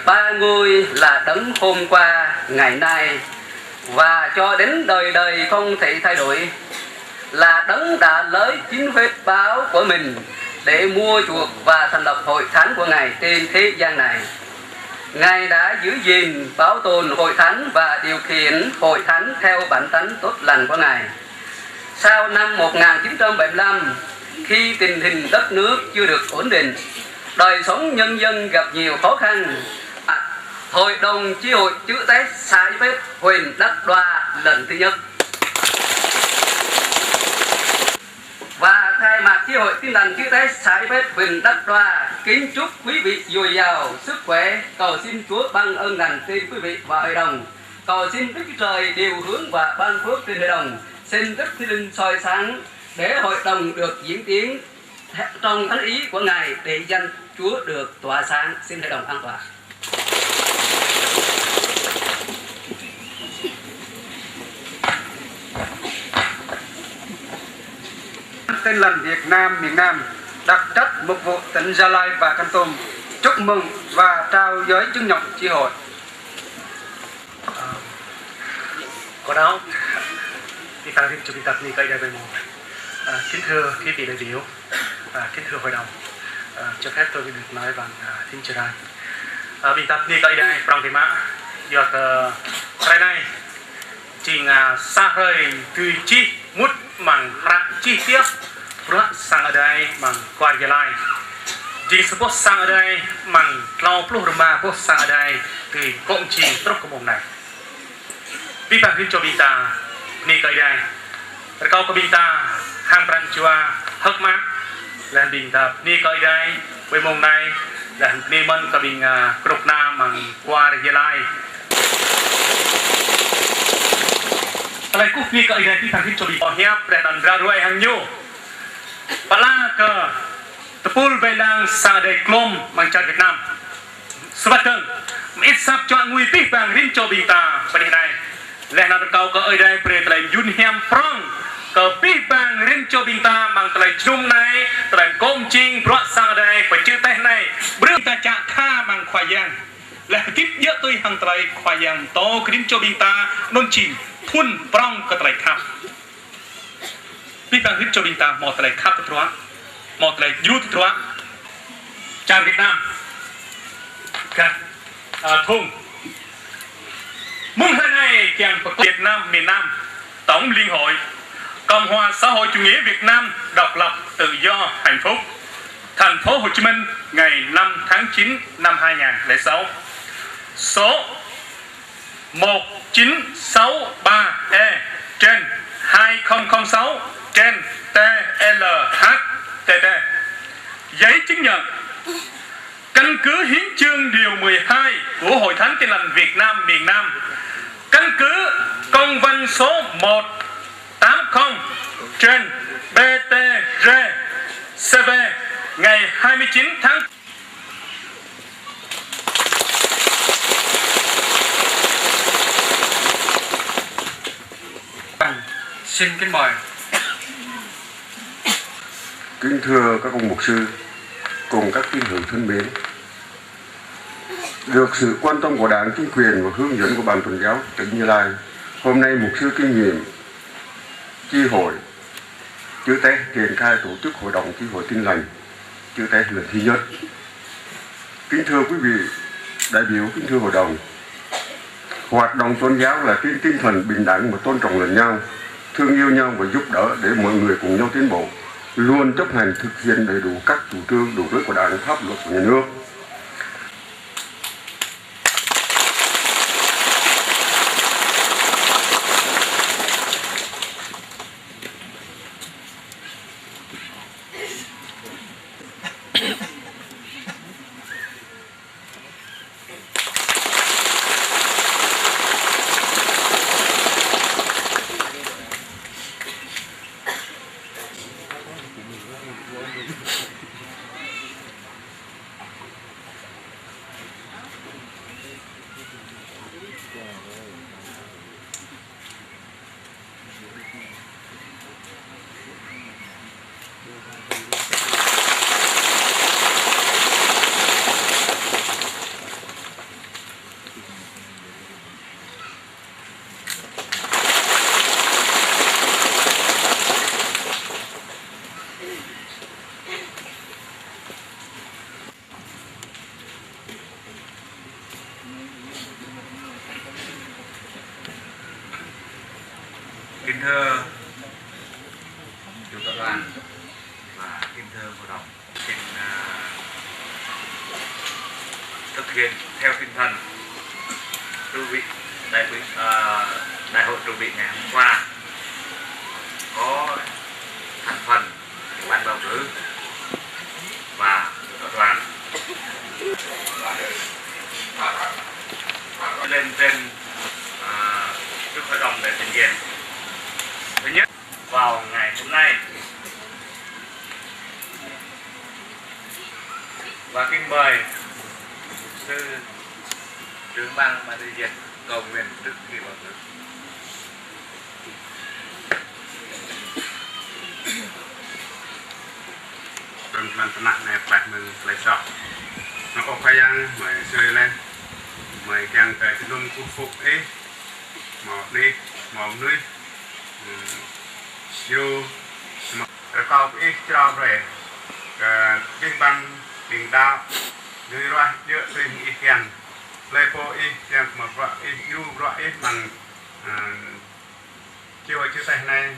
Ba Ngôi là Đấng hôm qua, ngày nay và cho đến đời đời không thể thay đổi, là Đấng đã lấy chính huyết báu của mình để mua chuộc và thành lập hội thánh của Ngài trên thế gian này. Ngài đã giữ gìn, bảo tồn hội thánh và điều khiển hội thánh theo bản tánh tốt lành của Ngài. Sau năm một ngàn chín trăm bảy mươi lăm, khi tình hình đất nước chưa được ổn định, đời sống nhân dân gặp nhiều khó khăn, Hội đồng Chi hội Chữ Tết xã Dĩ Pết, huyện Đắk Đoa lần thứ nhất. Và thay mặt Chi hội Tin Lành Chữ Tết xã Dĩ Pết, huyện Đắk Đoa kính chúc quý vị dồi dào sức khỏe, cầu xin Chúa ban ơn lành trên quý vị và hội đồng. Cầu xin Đức Chúa Trời điều hướng và ban phước trên hội đồng. Xin Đức Thánh Linh soi sáng để hội đồng được diễn tiến trong thánh ý của Ngài, để danh Chúa được tỏa sáng. Xin hội đồng an tọa. Tin Lành Việt Nam miền Nam, đặc trách mục vụ tỉnh Gia Lai và Kon Tum, chúc mừng và trao giấy chứng nhận chi hội. Ơ, có đó. Đi tăng thêm cho biên tập ni coi đây bài một. Ơ, kính thưa quý vị đại biểu, ơ, kính thưa hội đồng, ơ, cho phép tôi được nói bằng, ơ, tiếng Jrai. Ơ, biên tập ni coi đây, prong thì mă. Yua kơ, ơ, hrơi anai, jing, ơ, sa hrơi tui čih mŭt amăng hră čih tiăp bruă sang Adai amăng kwar Gia Lai. Jing sa boh sang Adai amăng klâo pluh rơma boh sang Adai tui kông jing truh kơ mông anai. Abih bang rĭm čô ƀing ta, bơni kơ Ơi Adai. Rơkâo kơ ƀing ta hăng pran jua hơ̆k mơak, laih anŭn ƀing ta bơni kơ Ơi Adai, ƀơi mông anai, laih anŭn bơni mơ̆n kơ ƀing, ơ, kơnuk kơna amăng kwar Gia Lai. Tơlơi kơkuh bơni kơ Ơi Adai, abih bang rĭm čô ƀing ta hiăp, laih anŭn ră ruai hăng ñu. Pơala kơ tơpul ƀơi lăng sang Adai klôm amăng čar Việt Nam. Sa wơ̆t dơ̆ng, mơit asăp čuă ngui abih bang rĭm čô ƀing ta pơ anih anai. Laih anŭn rơkâo kơ Ơi Adai brơi tơlơi mơyun hiam prong kơ abih bang rĭm čô ƀing ta amăng tơlơi jơnum anai, tơlơi kông jing bruă sang Adai pơ Chữ Tết anai. Brơi ta čang tha amăng Khua Yang. Laih hơdip djơ̆ tui hăng tơlơi Khua Yang pơtô kơ rĭm čô ƀing ta anŭn jing phŭn prong kơ tơlơi khăp. Abih bang rĭm čô ƀing ta hmâo tơlơi khăp tơdruă, hmâo tơlơi djru tơdruă. Čar Việt Nam gah, ơ, thŭng. Mơ̆ng hrơi anai kiăng pơkŏn Việt Nam miền Nam, Tổng Liên hội, Cộng hòa Xã hội Chủ nghĩa Việt Nam độc lập, tự do, hạnh phúc, thành phố Hồ Chí Minh, ngày năm tháng chín năm hai ngàn lẻ sáu. Số một chín sáu ba E trên hai không không sáu trên T L H T T. Giấy chứng nhận căn cứ hiến chương điều mười hai của Hội Thánh Tin Lành Việt Nam miền Nam, căn cứ công văn số một tám không trên B T R C V ngày hai mươi chín tháng Xin kính mời. Kính thưa các ông mục sư cùng các tín hữu thân mến, được sự quan tâm của Đảng, chính quyền và hướng dẫn của Ban Tôn giáo tỉnh Gia Lai, hôm nay mục sư kiêm nhiệm chi hội Chữ Tết triển khai tổ chức Hội đồng Chi hội Tin Lành Chữ Tết lần thứ nhất. Kính thưa quý vị đại biểu, kính thưa hội đồng, hoạt động tôn giáo là trên tinh thần bình đẳng và tôn trọng lẫn nhau, thương yêu nhau và giúp đỡ để mọi người cùng nhau tiến bộ, luôn chấp hành thực hiện đầy đủ các chủ trương, đường lối của Đảng, pháp luật của nhà nước. Kính thưa chủ tọa đoàn và kính thưa hội đồng, xin, à, thực hiện theo tinh thần trụ vị đại hội, à, đại hội trụ vị ngày hôm qua có thành phần ban bầu cử và các đoàn lên trên, à, trước hội đồng để trình diện. Thứ nhất, vào ngày hôm nay và kính mời sư trưởng ban mà đi dịch cầu nguyện trước khi bầu cử. Tơnăn tơnah anai plah mơ̆ng tơlơi soh. Nao ơ Khua Yang, mơi sui leh, mơi kiăng kơ jơnum kơkuh pơpŭ Ih, hmâo anih, hmâo mơnuih, hmm, djru, rơkâo kơ Ih čơrâo brơi kơ abih bang ƀing đaŏ, dưi ruah djơ̆ tui hăng Ih kiăng. Tơlơi pô Ih kiăng kơ mă bruă Ih, djru bruă Ih amăng, hmm, čô čư̆ teh anai,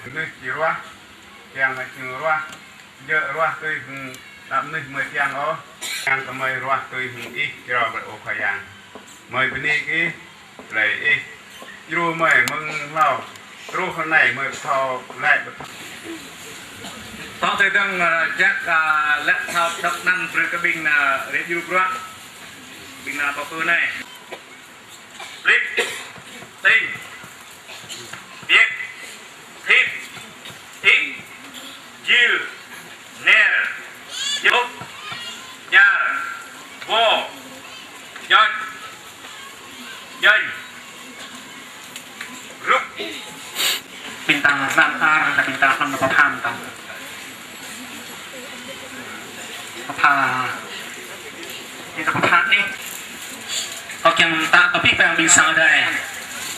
mơnuih či ruah, kiăng kơ ñu ruah, djơ̆ ruah tui hăng đaŏ mơnuih mơi kiăng ôh, kiăng kơ mơi ruah tui hăng Ih čơrâo brơi ơ Khua Yang. Mơi bơni kơ Ih, tơlơi Ih djru mơi mơ̆ng hlâo, truh ră anai mơi pơthâo lĕ pơthâo. Tŏ tơdang, ơ, jak, ơ, lĕ pơthâo dŏ anăn brơi kơ ƀing, ơ, rĕ djru bruă, ƀing, ơ, pơpư anai. Plit, ting, piet, thit, ik, jil, ner, jơp, jar, bo, jot, janh, rŭk. Ƀing ta hlăm ar, ƀing ta hlăm pơphan ta. Pơpha. Ƀing ta pơpha anih. Kâo kiăng pơtă kơ abih bang ƀing sang Adai.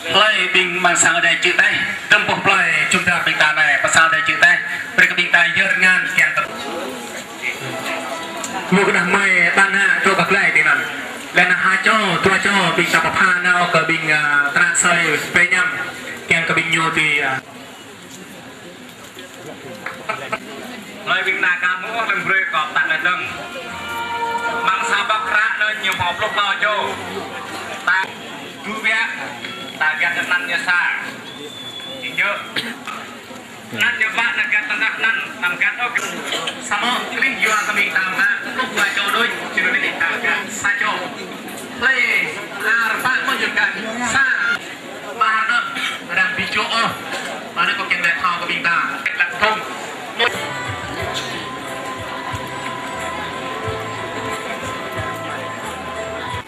Hlơi ƀing ƀing sang Adai čư̆ teh, dơ̆m boh plơi jum dar ƀing ta anai, pơ sang Adai čư̆ teh. Brơi kơ ƀing ta yơr tơngan kiăng kơ lu kơ nah mơi ƀan hă truh kơ glai tui anŭn. Lĕ nah ha čô, dua čô ƀing ta pơpha nao kơ ƀing, ơ, tơnă sơi pơñăm kiăng kơ ƀing ñu tui, ơ, Hlơi ƀing ta ka mơ̆ lăng brơi kơ pơtă anai dơ̆ng. Amăng sa boh kră anŭn ñu hmâo pluh klâo čô. Ta dui biă, ta găt anăn ñu sa. Či djơ̆. Anăn ñu pă, anăn găt tơngah anăn, anăn găt ôh. Samơ̆ klih yua kơ ƀing ta mă pluh dua čô đôč, či anŭn ƀing ta găt sa čô. Hlơi ar pă mơ̆ ñu găt sa. Mă anŭn, arăng ƀu čuh ôh. Mă anŭn kâo kiăng laĭ thâo kơ ƀing ta. Lăp thŭng.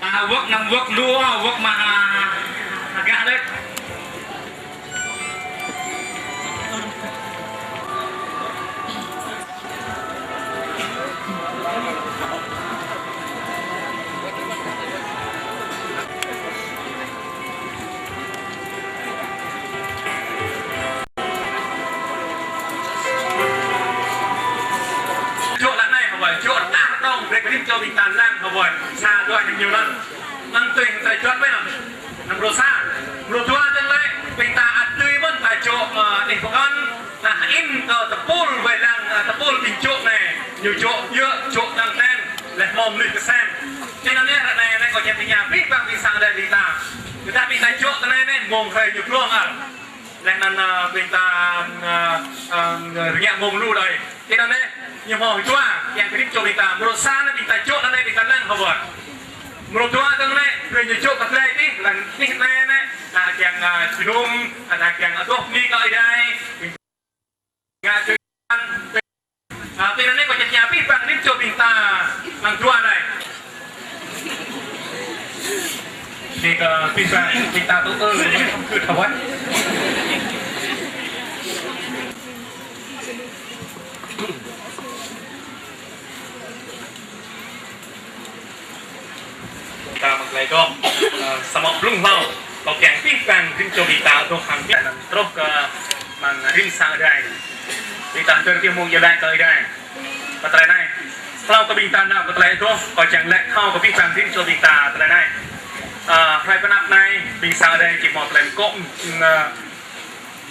Pă wơ̆k, năm wơ̆k, lu wơ̆k mă, a, hơgă đôč. Čŏk lăk anai hơwơi, čŏk tah tong, brơi kơ rĭm čô ƀing ta lăng hơwơi, sa dua ñu lăng. Anŭn tui hăng tơlơi čŏk ƀơi anŭn. Anŭn mrô sa, mrô dua dơ̆ng lĕ, ƀing ta ăt tui mơ̆n ta čŏk, ơ, anih pơkŏn, ta hơĭn kơ tơpul wai lăng, ơ, tơpul ƀing čŏk anai, ñu čŏk djơ̆, čŏk lăng ten, leh hmâo mơnuih kơsen. Tui anŭn yơh, ră anai, anai kâo čang tơña, abih bang ƀing sang Adai ƀing ta. Tơdah ƀing ta čŏk tui anai anai, mông hrơi ñu glông ăl. Leh anŭn, ơ, ƀing ta, ơ, ơ, rơngiă mông lu đơi. Tui anŭn anai, ñu hmâo dua, kiăng kơ rĭm čô ƀing ta. Mrô sa anai ƀing ta čŏk anai ƀing ta lăng hơwơi. Mrô dua dơ̆ng anai, brơi ñu čŏk kơ tơlơi tih, lăng tih anai anai, ta kiăng, ơ, jơnum, ta kiăng adoh bơni kơ Ơi Adai. Ngă tui anŭn, ơ, tui anŭn anai kâo čang tơña abih bang rĭm čô ƀing ta, lăng dua anai. Či kơ abih bang ƀing ta tŭ ư, kơ thâo wơ̆t. Ta mă tơlơi dŏ, ơ, samơ̆ blung hlâo, kâo kiăng abih bang rĭm čô ƀing ta dŏ hăng ƀing ta truh kơ amăng rĭm sang Adai. Ƀing ta hơdơr kơ mông iâu laĭ kơ Ơi Adai. Kơ tơlơi anai, hlâo kơ ƀing ta nao kơ tơlơi dŏ, kâo čang laĭ thâo kơ abih bang rĭm čô ƀing ta tơlơi anai. Ơ, hrơi pơanăp anai, ƀing sang Adai či hmâo tơlơi mơkŏ, ơ,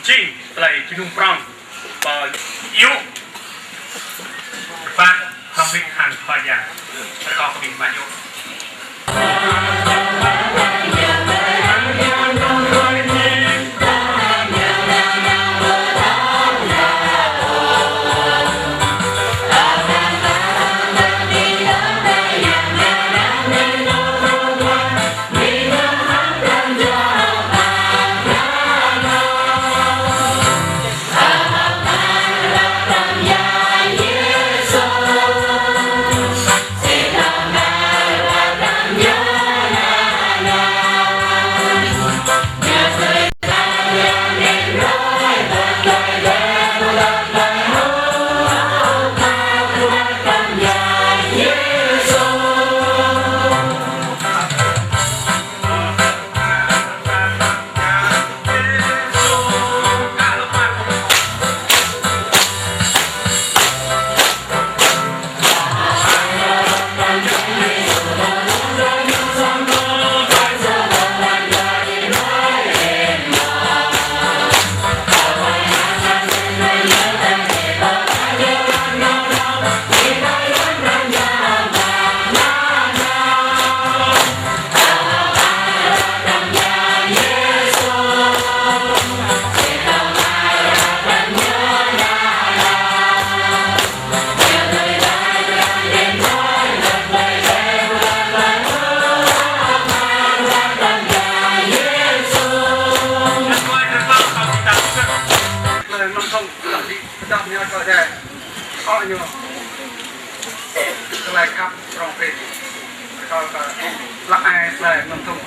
Jing tơlơi jơnum prong pơ yŭ. Rơbat hrŏm hơbĭt hăng Khua Yang. Rơkâo kơ ƀing mă yŭ. Tơlơi khăp prong prin. Rơkâo kơ hlăk ai tơlơi mơnơ̆ng thŭng.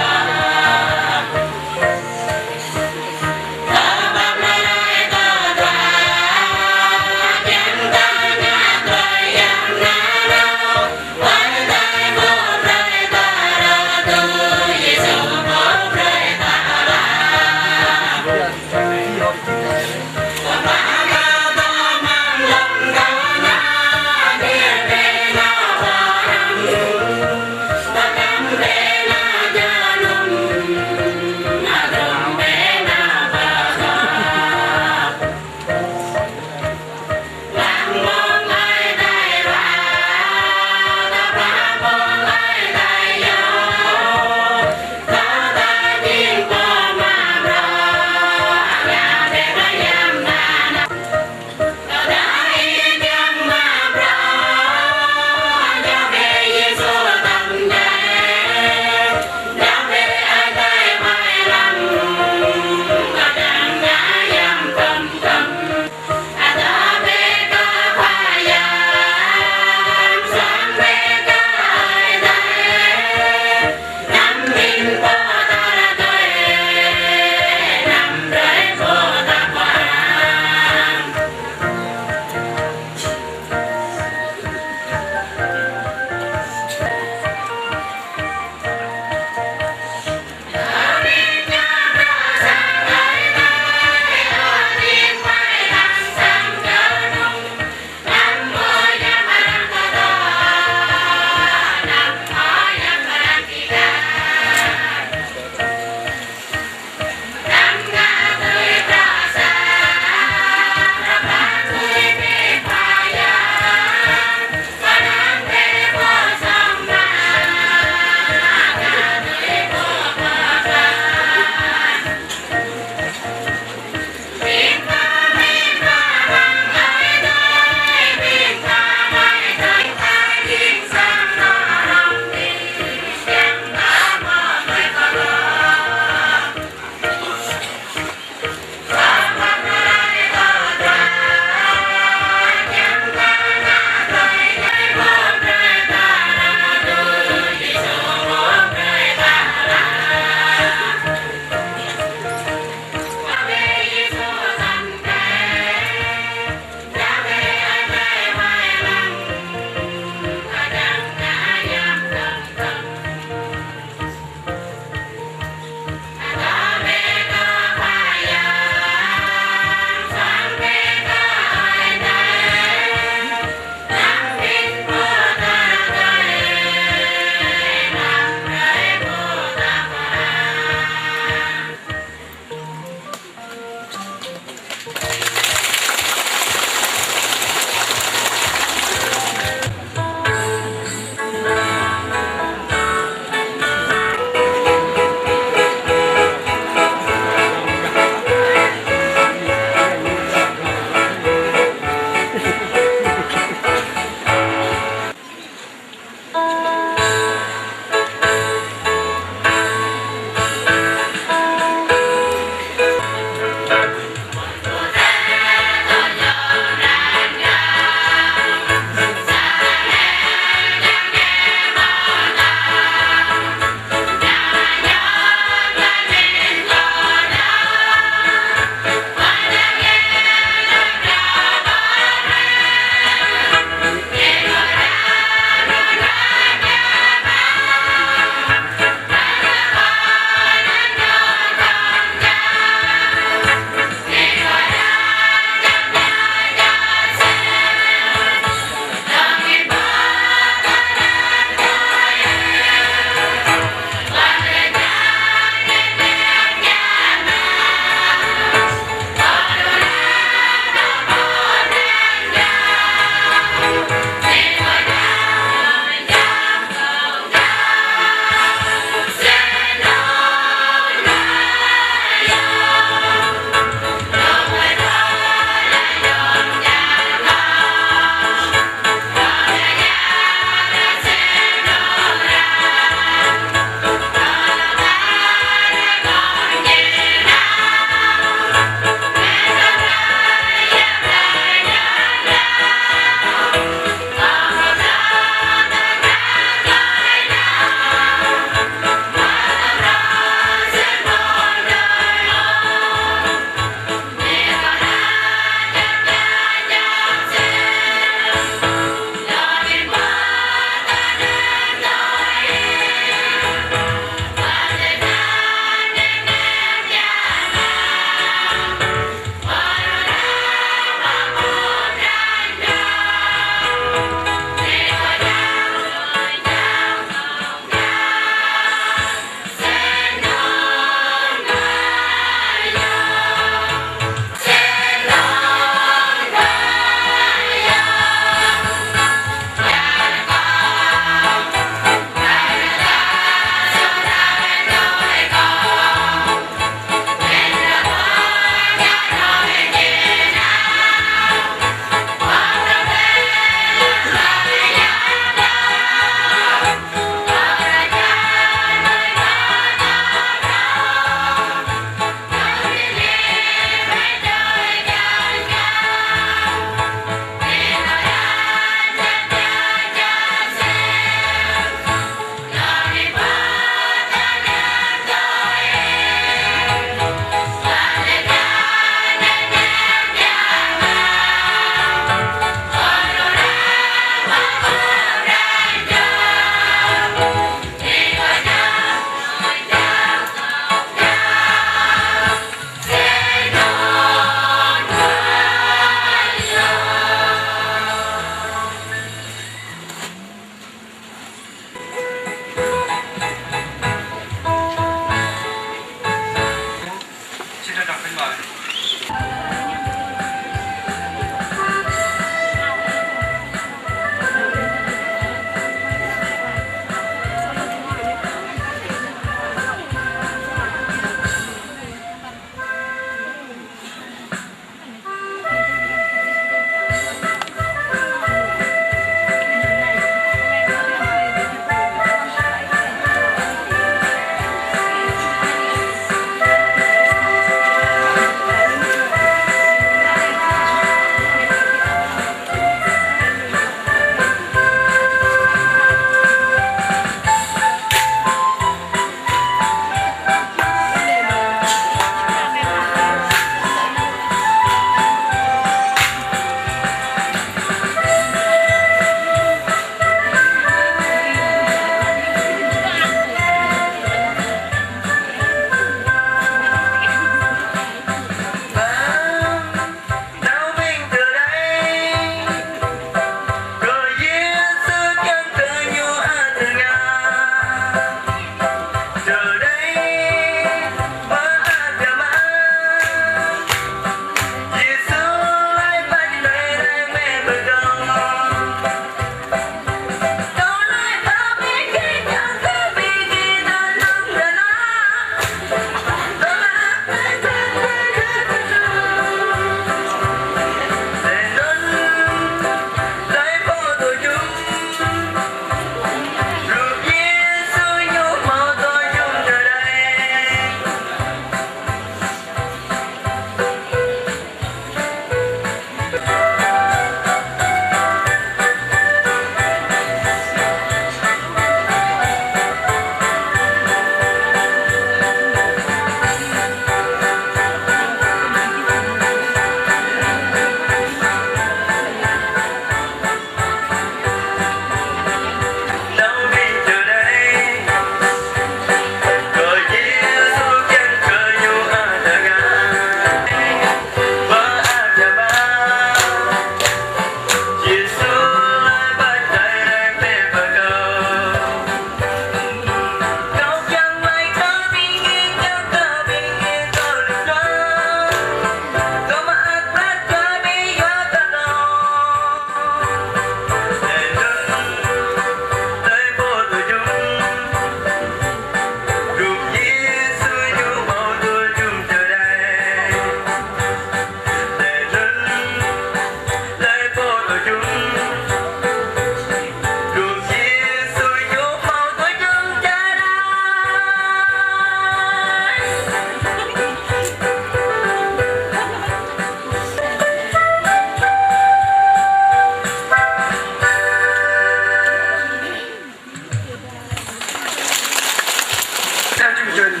Theo chương trình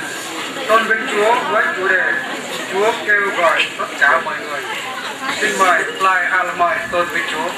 Tôn vinh Chúa với chủ đề Chúa kêu gọi tất cả mọi người. Xin mời Lai Almai Tôn vinh Chúa.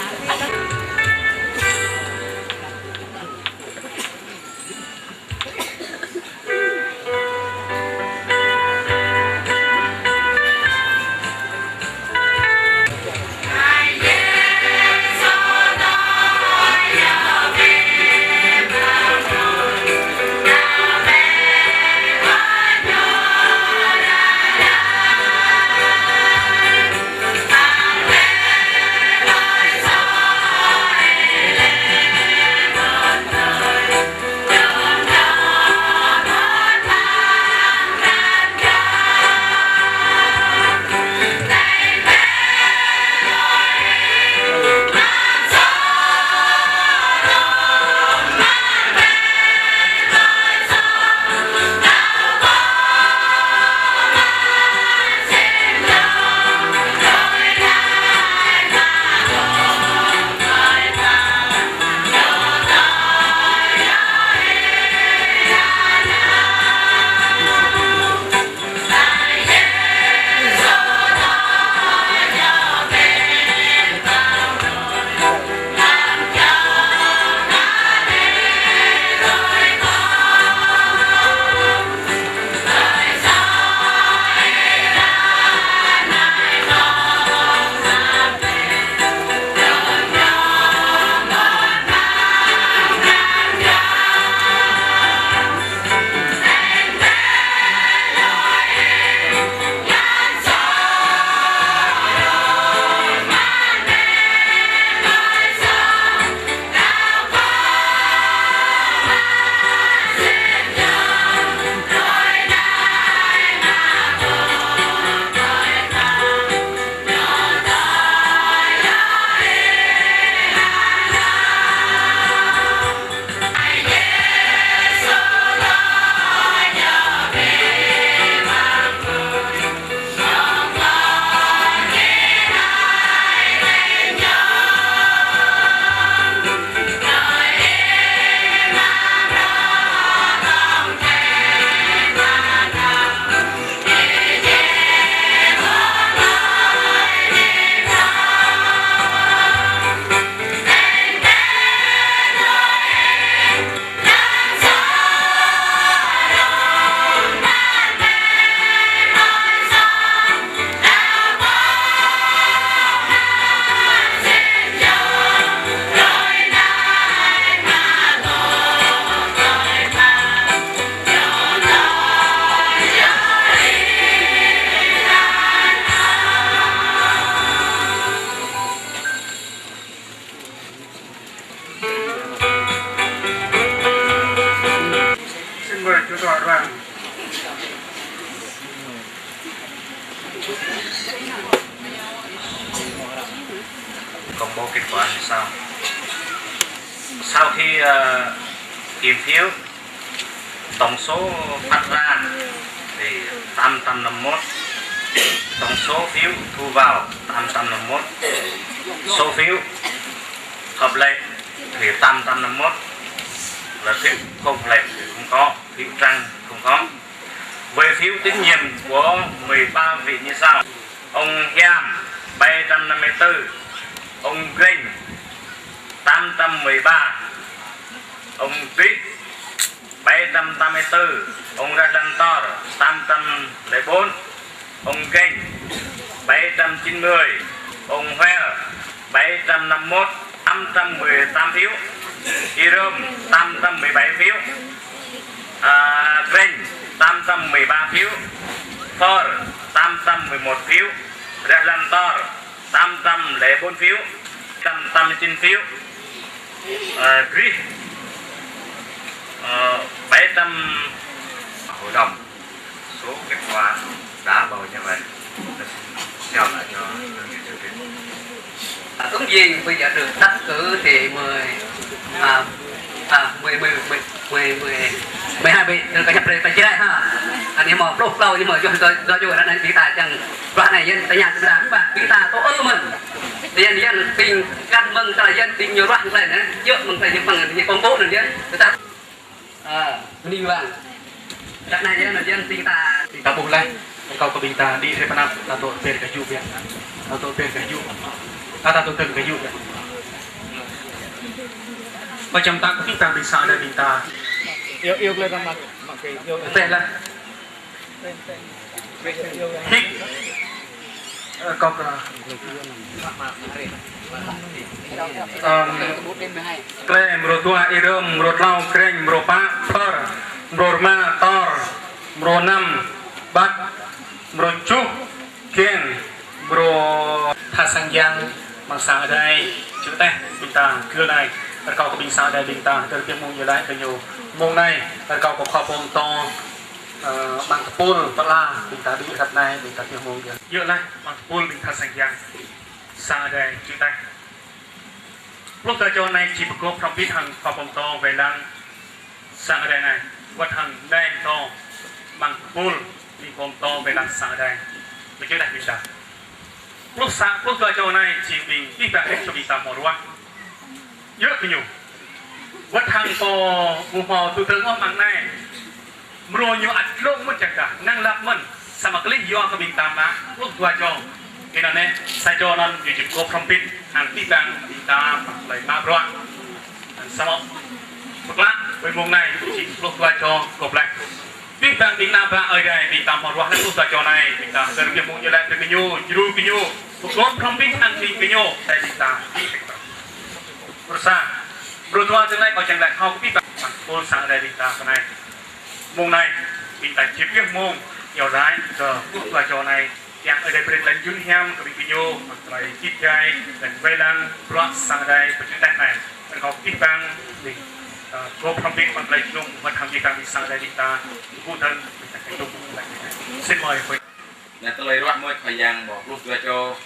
Công bố kết quả như sau. Sau khi, ờ, kiểm phiếu, tổng số phát ra thì tám trăm năm mươi mốt, tổng số phiếu thu vào tám trăm năm mươi mốt, số phiếu hợp lệ thì tám trăm năm mươi mốt, là phiếu không hợp lệ thì không có, phiếu trắng không có. Về phiếu tín nhiệm của mười ba vị như sau: ông Hiam, bảy trăm năm mươi tư, ông Green, tám trăm mười ba, ông Duyệt, bảy trăm tám mươi tư, ông Rahlan Tor, tám trăm lẻ bốn, ông Geng, bảy trăm chín mươi, ông Huel, bảy trăm năm mươi mốt, tám trăm mười tám phiếu, Irom, tám trăm mười bảy phiếu, à, Green, tám trăm mười ba phiếu, Thor, tám trăm mười một phiếu, Rahlan Tor, tám trăm lẻ bốn phiếu, trăm tám mươi chín phiếu, à, Gris, ờ, bảy trăm. Hội đồng, số kết quả đã bầu như vậy. Xin trao lại cho Tổng Bí thư. Ứng viên bây giờ được đắc cử thì mười, à, à, mười, mười, mười, mười, mười, mười hai vị, đừng có nhập về, phải chia ra ha. Anh em mà pluh klâo nhưng mà do, do, do, do, anh em bị tài chăng, đoạn này dân ta nhạc ta, bạn bị ta tổ ư mình. Thì dân, dân tình căn mừng ta là dân tình nhiều đoạn này, dựa mừng ta những bằng những công bố này dân, người ta, à, mình vàng. Ră anai yơh, anŭn yơh ƀing ta. Ƀing ta ƀuh laih, rơkâo kơ ƀing ta đĭ rai pơ anăp, ta dŏ ƀơi kơyŭ biă. Ta dŏ ƀơi kơyŭ. Ta, ta dŏ tơ̆ng kơyŭ biă. Kâo čang ta kơ ƀing ta, ƀing sa đa ƀing ta. Iâu, iâu, lĕ ta mă, mă kơ iâu. Tĕh lah. Hĭ. Ơ, kâo kơ. Ơ, Klê, mrô dua, Irom, mrô klâo, Kreng, mrô pă, Phơr, mrô rơma, Tor, mrô năm, Băt, mrô tơjuh, Kieng, mrô. Tha sang yang, mơ̆ng sa đa, čư̆ tĕh, ƀing ta, kơ anai, rơkâo kơ ƀing sa đa, ƀing ta, tơl ƀiă mông yơh laĭ kơ ñu. Mông anai, rơkâo kơ khua pơtô, ơ, mơ̆ng tơpul, pơala, ƀing ta đĭ ră anai, ƀing ta ƀiă mông yơh. Yơh laih, mơ̆ng tơpul, ƀing tha sang yang, sa đa, čư̆ tĕh. Pluh dua čô anai či pơgop hrŏm hơbĭt hăng khua pơtô wai lăng sa đa anai. Wơ̆t hăng anai pơtô mơ̆ng tơpul ƀing khua pơtô wai lăng sa đa. Mơ̆ čư̆ tĕh ƀing ta. Pluh sa, pluh dua čô anai či ƀing ƀing ta, ĕh, čô ƀing ta hmâo ruah. Yơh kơ ñu. Wơ̆t hăng pô ƀu hmâo tŭ tơ̆ng ôh mơ̆ng anai. Mrô ñu ăt lông mơ̆n čang ta, năng lăp mơ̆n, samơ̆ kơlih yua kơ ƀing ta mă, pluh dua čô. Kơ anŭn anai, sa čô anŭn ñu či pơgop hrŏm hơbĭt, hăng ƀing ta, ƀing ta, mă tơlơi mă bruă. Samơ̆, pơklă, ƀơi mông anai, či pluh dua čô, gop laih. Ƀing ta, ƀing ană bă Ơi Adai, ƀing ta hmâo ruah laih pluh dua čô anai, ƀing ta, tơl ƀiă mông yơh laĭ kơ ñu, djru kơ ñu, pơgop hrŏm hơbĭt hăng ƀing gơñu, tơl ƀing ta, ƀing ta. Mrô sa, mrô dua tơl anai kâo čang laĭ hơ̆k kơ ƀing ta, mơ̆ng tơpul sa đa ƀing ta tơ anai. Mông anai, ƀing ta či ƀiă mông, iâu laĭ kơ pluh dua čô anai, kiăng Ơi Adai brơi tơlơi jun hiam kơ ƀing gơñu, mơ̆ng tơlơi git gai, lăng wai lăng, bruă sa đa, pơčơtah anai. Rơkâo kơ ƀing ta, ƀing, ơ, gop hrŏm hơbĭt mơ̆ng tơlơi jơnum, wơ̆t hăng ƀing ta ƀing sa đa ƀing ta, gơ̆ tơ̆ng, ƀing ta kơ jơnum, ƀing ta. Sĭt mơ̆, ơi. Anai tơlơi ruah mơ̆ Khua Yang ƀơi pluh dua čô,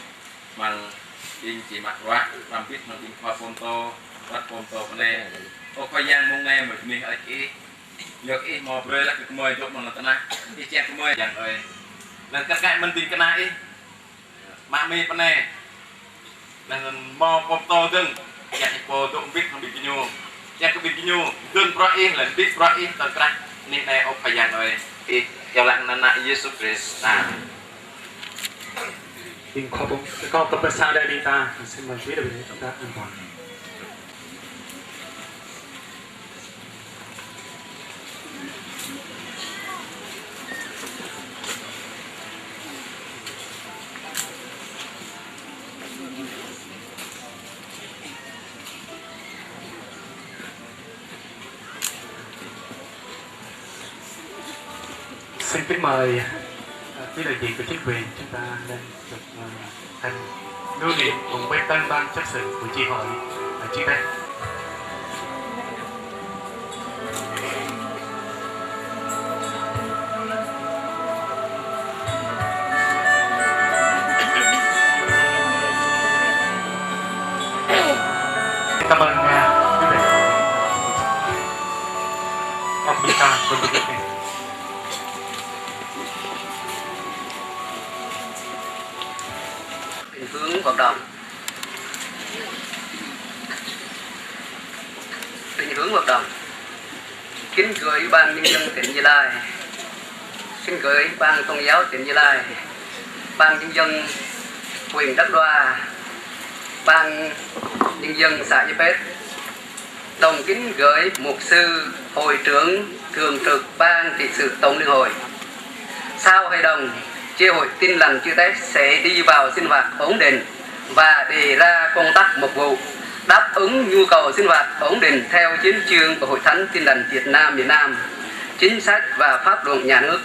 mơ̆ng ƀing či mă ruah, hrŏm hơbĭt mơ̆ng ƀing khua pơtô, wơ̆t pơtô pơnai. Ơ Khua Yang mông anai mơ̆ ƀing ih ăt ih. Yua kơ ih hmâo brơi laih kơ gơmơi dŏ amăng lŏn tơnah. Ih kiăng gơmơi Yang ơi. Lăng kar kaĭ mơ̆n ƀing kơna ih. Mă mơ̆ pơnai. Lăng hmâo pơtô dơ̆ng. Kiăng ih pô dŏ hơbĭt hăng ƀing gơñu. Kiăng kơ ƀing gơñu dơ̆ng bruă ih, lăng hơbĭt bruă ih tơl krah. Anai anai ơ Khua Yang ơi. Ih, iâu laĭ anăn Ană Yêsu Krist. Amen. Ƀing khua pơtô, kâo kơ pơ sa đa ƀing ta, sĭt mơ̆ či đa ƀing ta an toàn. Xin kính mời, à, quý đại diện của chính quyền chúng ta lên chụp, à, hình lưu niệm cùng với tân ban chấp sự của chi hội, à, trước đây. Định hướng hoạt động. Định hướng hoạt động. Kính gửi Ban Nhân dân tỉnh Gia Lai. Kính gửi Ban Tôn giáo tỉnh Gia Lai. Ban Nhân dân huyện Đắk Đoa. Ban Nhân dân xã Ia Pet. Đồng kính gửi mục sư, hội trưởng, thường trực Ban trị sự Tổng Liên Hội. Sau hội đồng, Chi hội Tin Lành Chữ Tết sẽ đi vào sinh hoạt ổn định và đề ra công tác mục vụ, đáp ứng nhu cầu sinh hoạt ổn định theo chính chương của Hội Thánh Tin Lành Việt Nam miền Nam, chính sách và pháp luật nhà nước,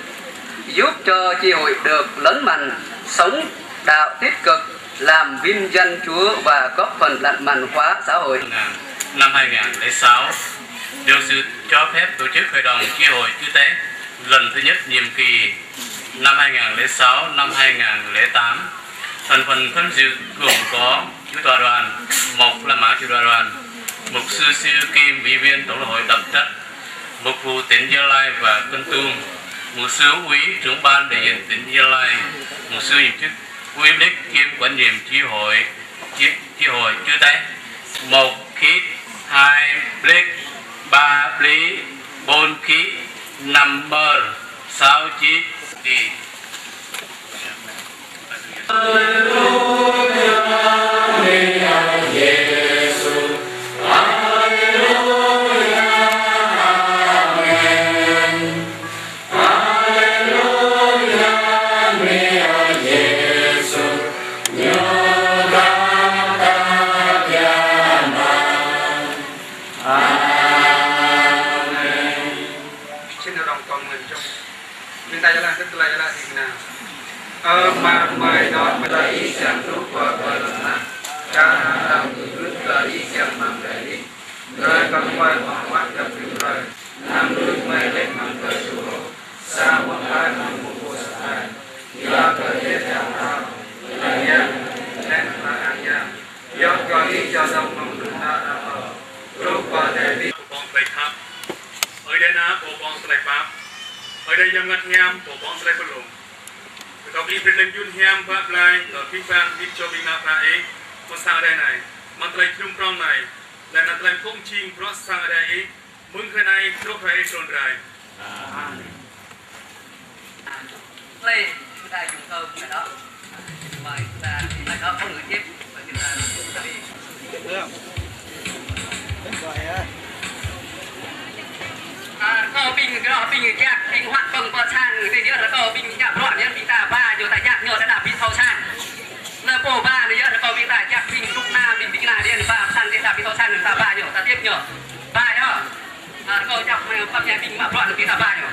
giúp cho Chi hội được lớn mạnh, sống đạo tích cực, làm vinh danh Chúa và góp phần lành mạnh hóa xã hội. Năm hai ngàn lẻ sáu, được sự cho phép tổ chức Hội đồng Chi hội Chữ Tết lần thứ nhất nhiệm kỳ năm hai ngàn lẻ sáu, năm hai ngàn lẻ tám. Thành phần tham dự gồm có Chủ tọa đoàn, một La Mã Chủ tọa đoàn, mục sư Siu Kim, Ủy viên Tổng hội Đặc trách, mục vụ tỉnh Gia Lai và Kon Tum, mục sư Uí, trưởng ban đại diện tỉnh Gia Lai, mục sư nhiệm chức Uí Blích kiêm quản nhiệm Chi hội, Chi, Chi hội Chữ Tết. Một khít, hai blích, ba blí, bốn khít, năm mơr, sáu chít, đi. Amen. Xin hội đồng cầu nguyện chung. Ƀing ta iâu laĭ, tơlơi iâu laĭ ƀing ta. Ơ Ama gơmơi, dŏ pơ tơlơi Ih kiăng truh pơ ƀơi lŏn tơnah, kar hăng anăm gưt tơlơi Ih kiăng amăng adai adih. Brơi kơ gơmơi boh huă găp djru brơi. Anăm lui gơmơi laih mơ̆ng tơlơi soh. Samơ̆ pơklaih mơ̆ng pơpŭ sat hăng. Yua kơ Ih jao phrâo, tơlơi hiam, laih anŭn tơlơi ang yang. Yua kơ Ih jao dŏ mơ̆ng anŭn ta ră ruai. Truh pơ adai adih. Pô ƀơ̆ng tơlơi khăp. Ơi Adai ană, pô ƀơ̆ng tơlơi pap. Ơi Adai Yang Bơngăt Hiam, pô ƀơ̆ng tơlơi pơlông. Rơkâo kơ Ih brơi tơlơi mơyun hiam pap blai, kơ abih bang, ƀing čô ƀing mă bruă Ih, mơ̆ng sang adai anai, mơ̆ng tơlơi jơnum prŏng anai, laih anŭn tơlơi phung jing bruă sang adai Ih, mơ̆ng hrơi anai, truh hrơi Ih trŭn rai. Amen. Lĕ, chúng ta dùng cơm cái đó. Mời chúng ta, chúng ta có người tiếp, mời chúng ta đi. Ơ, rơkâo ƀing, rơkâo ƀing jak, ƀing huă ƀơ̆ng pơ sang, anai yơh rơkâo ƀing jak bruă, yơh ƀing ta ba, yơh ta jak ñu ta đa ƀing thâo sang. Anai pô ba anai yơh, rơkâo ƀing ta jak ƀing dŏ anai, ƀing dŏ anai, anai ba sang, ta ƀing thâo sang, ta ba ñu, ta tiếp ñu. Ba yơh. Ơ, rơkâo jak, ơ, pap ñai ƀing mă bruă anai ƀing ta ba ñu.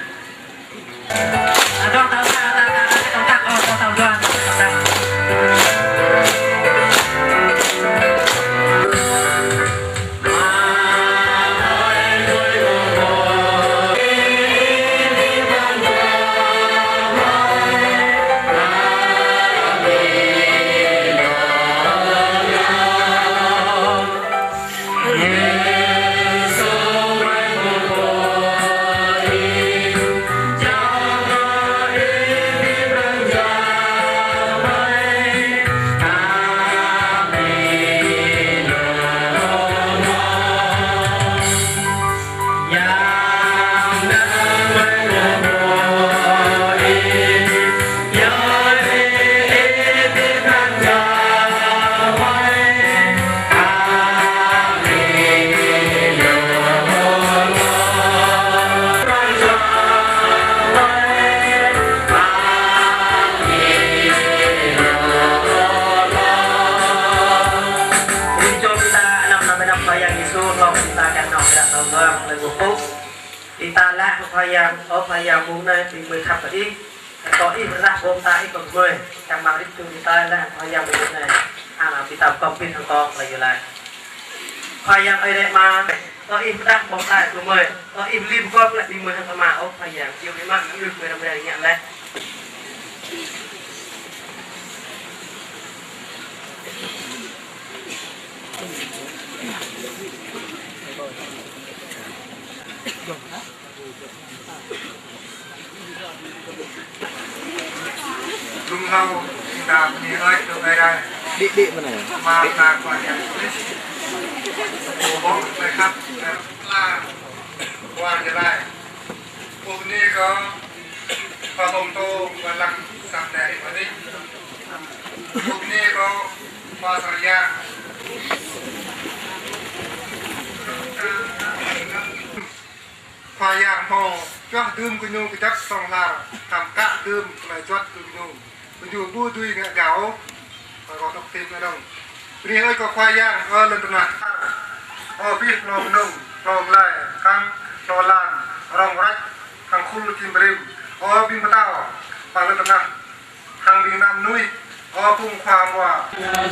Ƀing čô ƀing ta anăm nao ƀơi anăp Khua Yang Yêsu, hlâo ƀing ta kiăng nao ƀơi anăp Khua Yang, ƀơi anăp Khua Yang. Ƀing ta laĭ kơ Khua Yang, ơ Khua Yang, mơ̆ng anai ƀing gơmơi khăp kơ Ih. Rơkâo Ih pơrơđah ƀô̆ mơta Ih kơ gơmơi. Kiăng mă rĭm čô ƀing ta laih Khua Yang ƀơi anai. Hăng ƀing ta pơkŏn pĭt hăng kâo tơlơi iâu laĭ. Khua Yang ơi Adai Ama, rơkâo Ih pơrơđah ƀô̆ mơta Ih kơ gơmơi. Rơkâo Ih pơlim gop glaĭ ƀing gơmơi hăng Ama, ơ Khua Yang. Iâu Ih mă, iâu gơmơi răm rai ngă laih. Blung hlâo, ƀing ta bơni hơơč kơ Ơi Adai. Đĭ, đĭ mơ̆n anai. Mơ̆ng anai Khua Yang Yêsu Krist. Ơ, ƀơ̆ng tơlơi khăp, tơlơi pla, Khua Yang laĭ. Ơ, bơni kơ Khua Pô Tô, Khua Lăng, Sang Đe, Khua Nik. Ơ, bơni kơ Khua Sang Yang. Khua Yang hmâo čuah đưm gơñu kơjăp song lar, hăng kă đưm tơlơi juăt kơ gơñu. Gơñu ƀu dưi ngă gao, kơ gao tŏk tim anŭn. Bơni hơơč kơ Khua Yang, ơ lŏn tơnah. Ơ abih hlô mơnơ̆ng, hlô mơlai, hăng hlô lan, rŏng răč, hăng khul čim brĭm. Ơ ƀing pơtao, pơ lŏn tơnah. Hăng ƀing nam mơnuih, ơ phung khua mua. Ơ,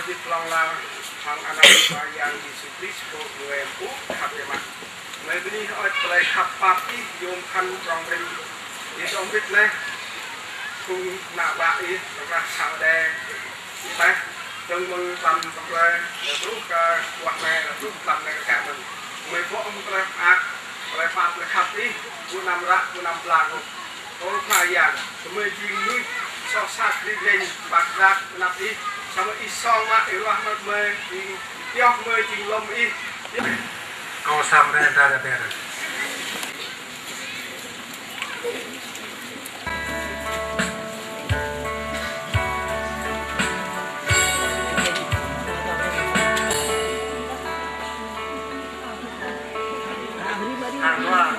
dĭt hlŏng lar hăng anăn Khua Yang Yêsu Krist, Pô Ñu pơpŭ khăp biă mă. Mơi bơni hơơč tơlơi khăp pap Ih, yôm khăn trong brĭm. Ih dŏ hơbĭt laih, phung ană bă Ih, rơkah Sang Đe, Ih laih, dơ̆ng mơ̆ng tlam tơplơi, laih truh kơ wah anai, laih truh tlam anai kơ kă mơ̆n. Mơi pŏk mơ̆ng tơlơi mơak, tơlơi pap, tơlơi khăp Ih, ƀu anăm ră, ƀu anăm blang ôh. Ơ Khua Yang, gơmơi jing mơnuih soh sat, rĭng rêng, pơkă rak, anăp Ih, samơ̆ Ih song mă, Ih ruah mă gơmơi, Ih pioh gơmơi jing lŏm Ih. Kâo Sang Đe, Đa Đa Ber. Hàng hóa.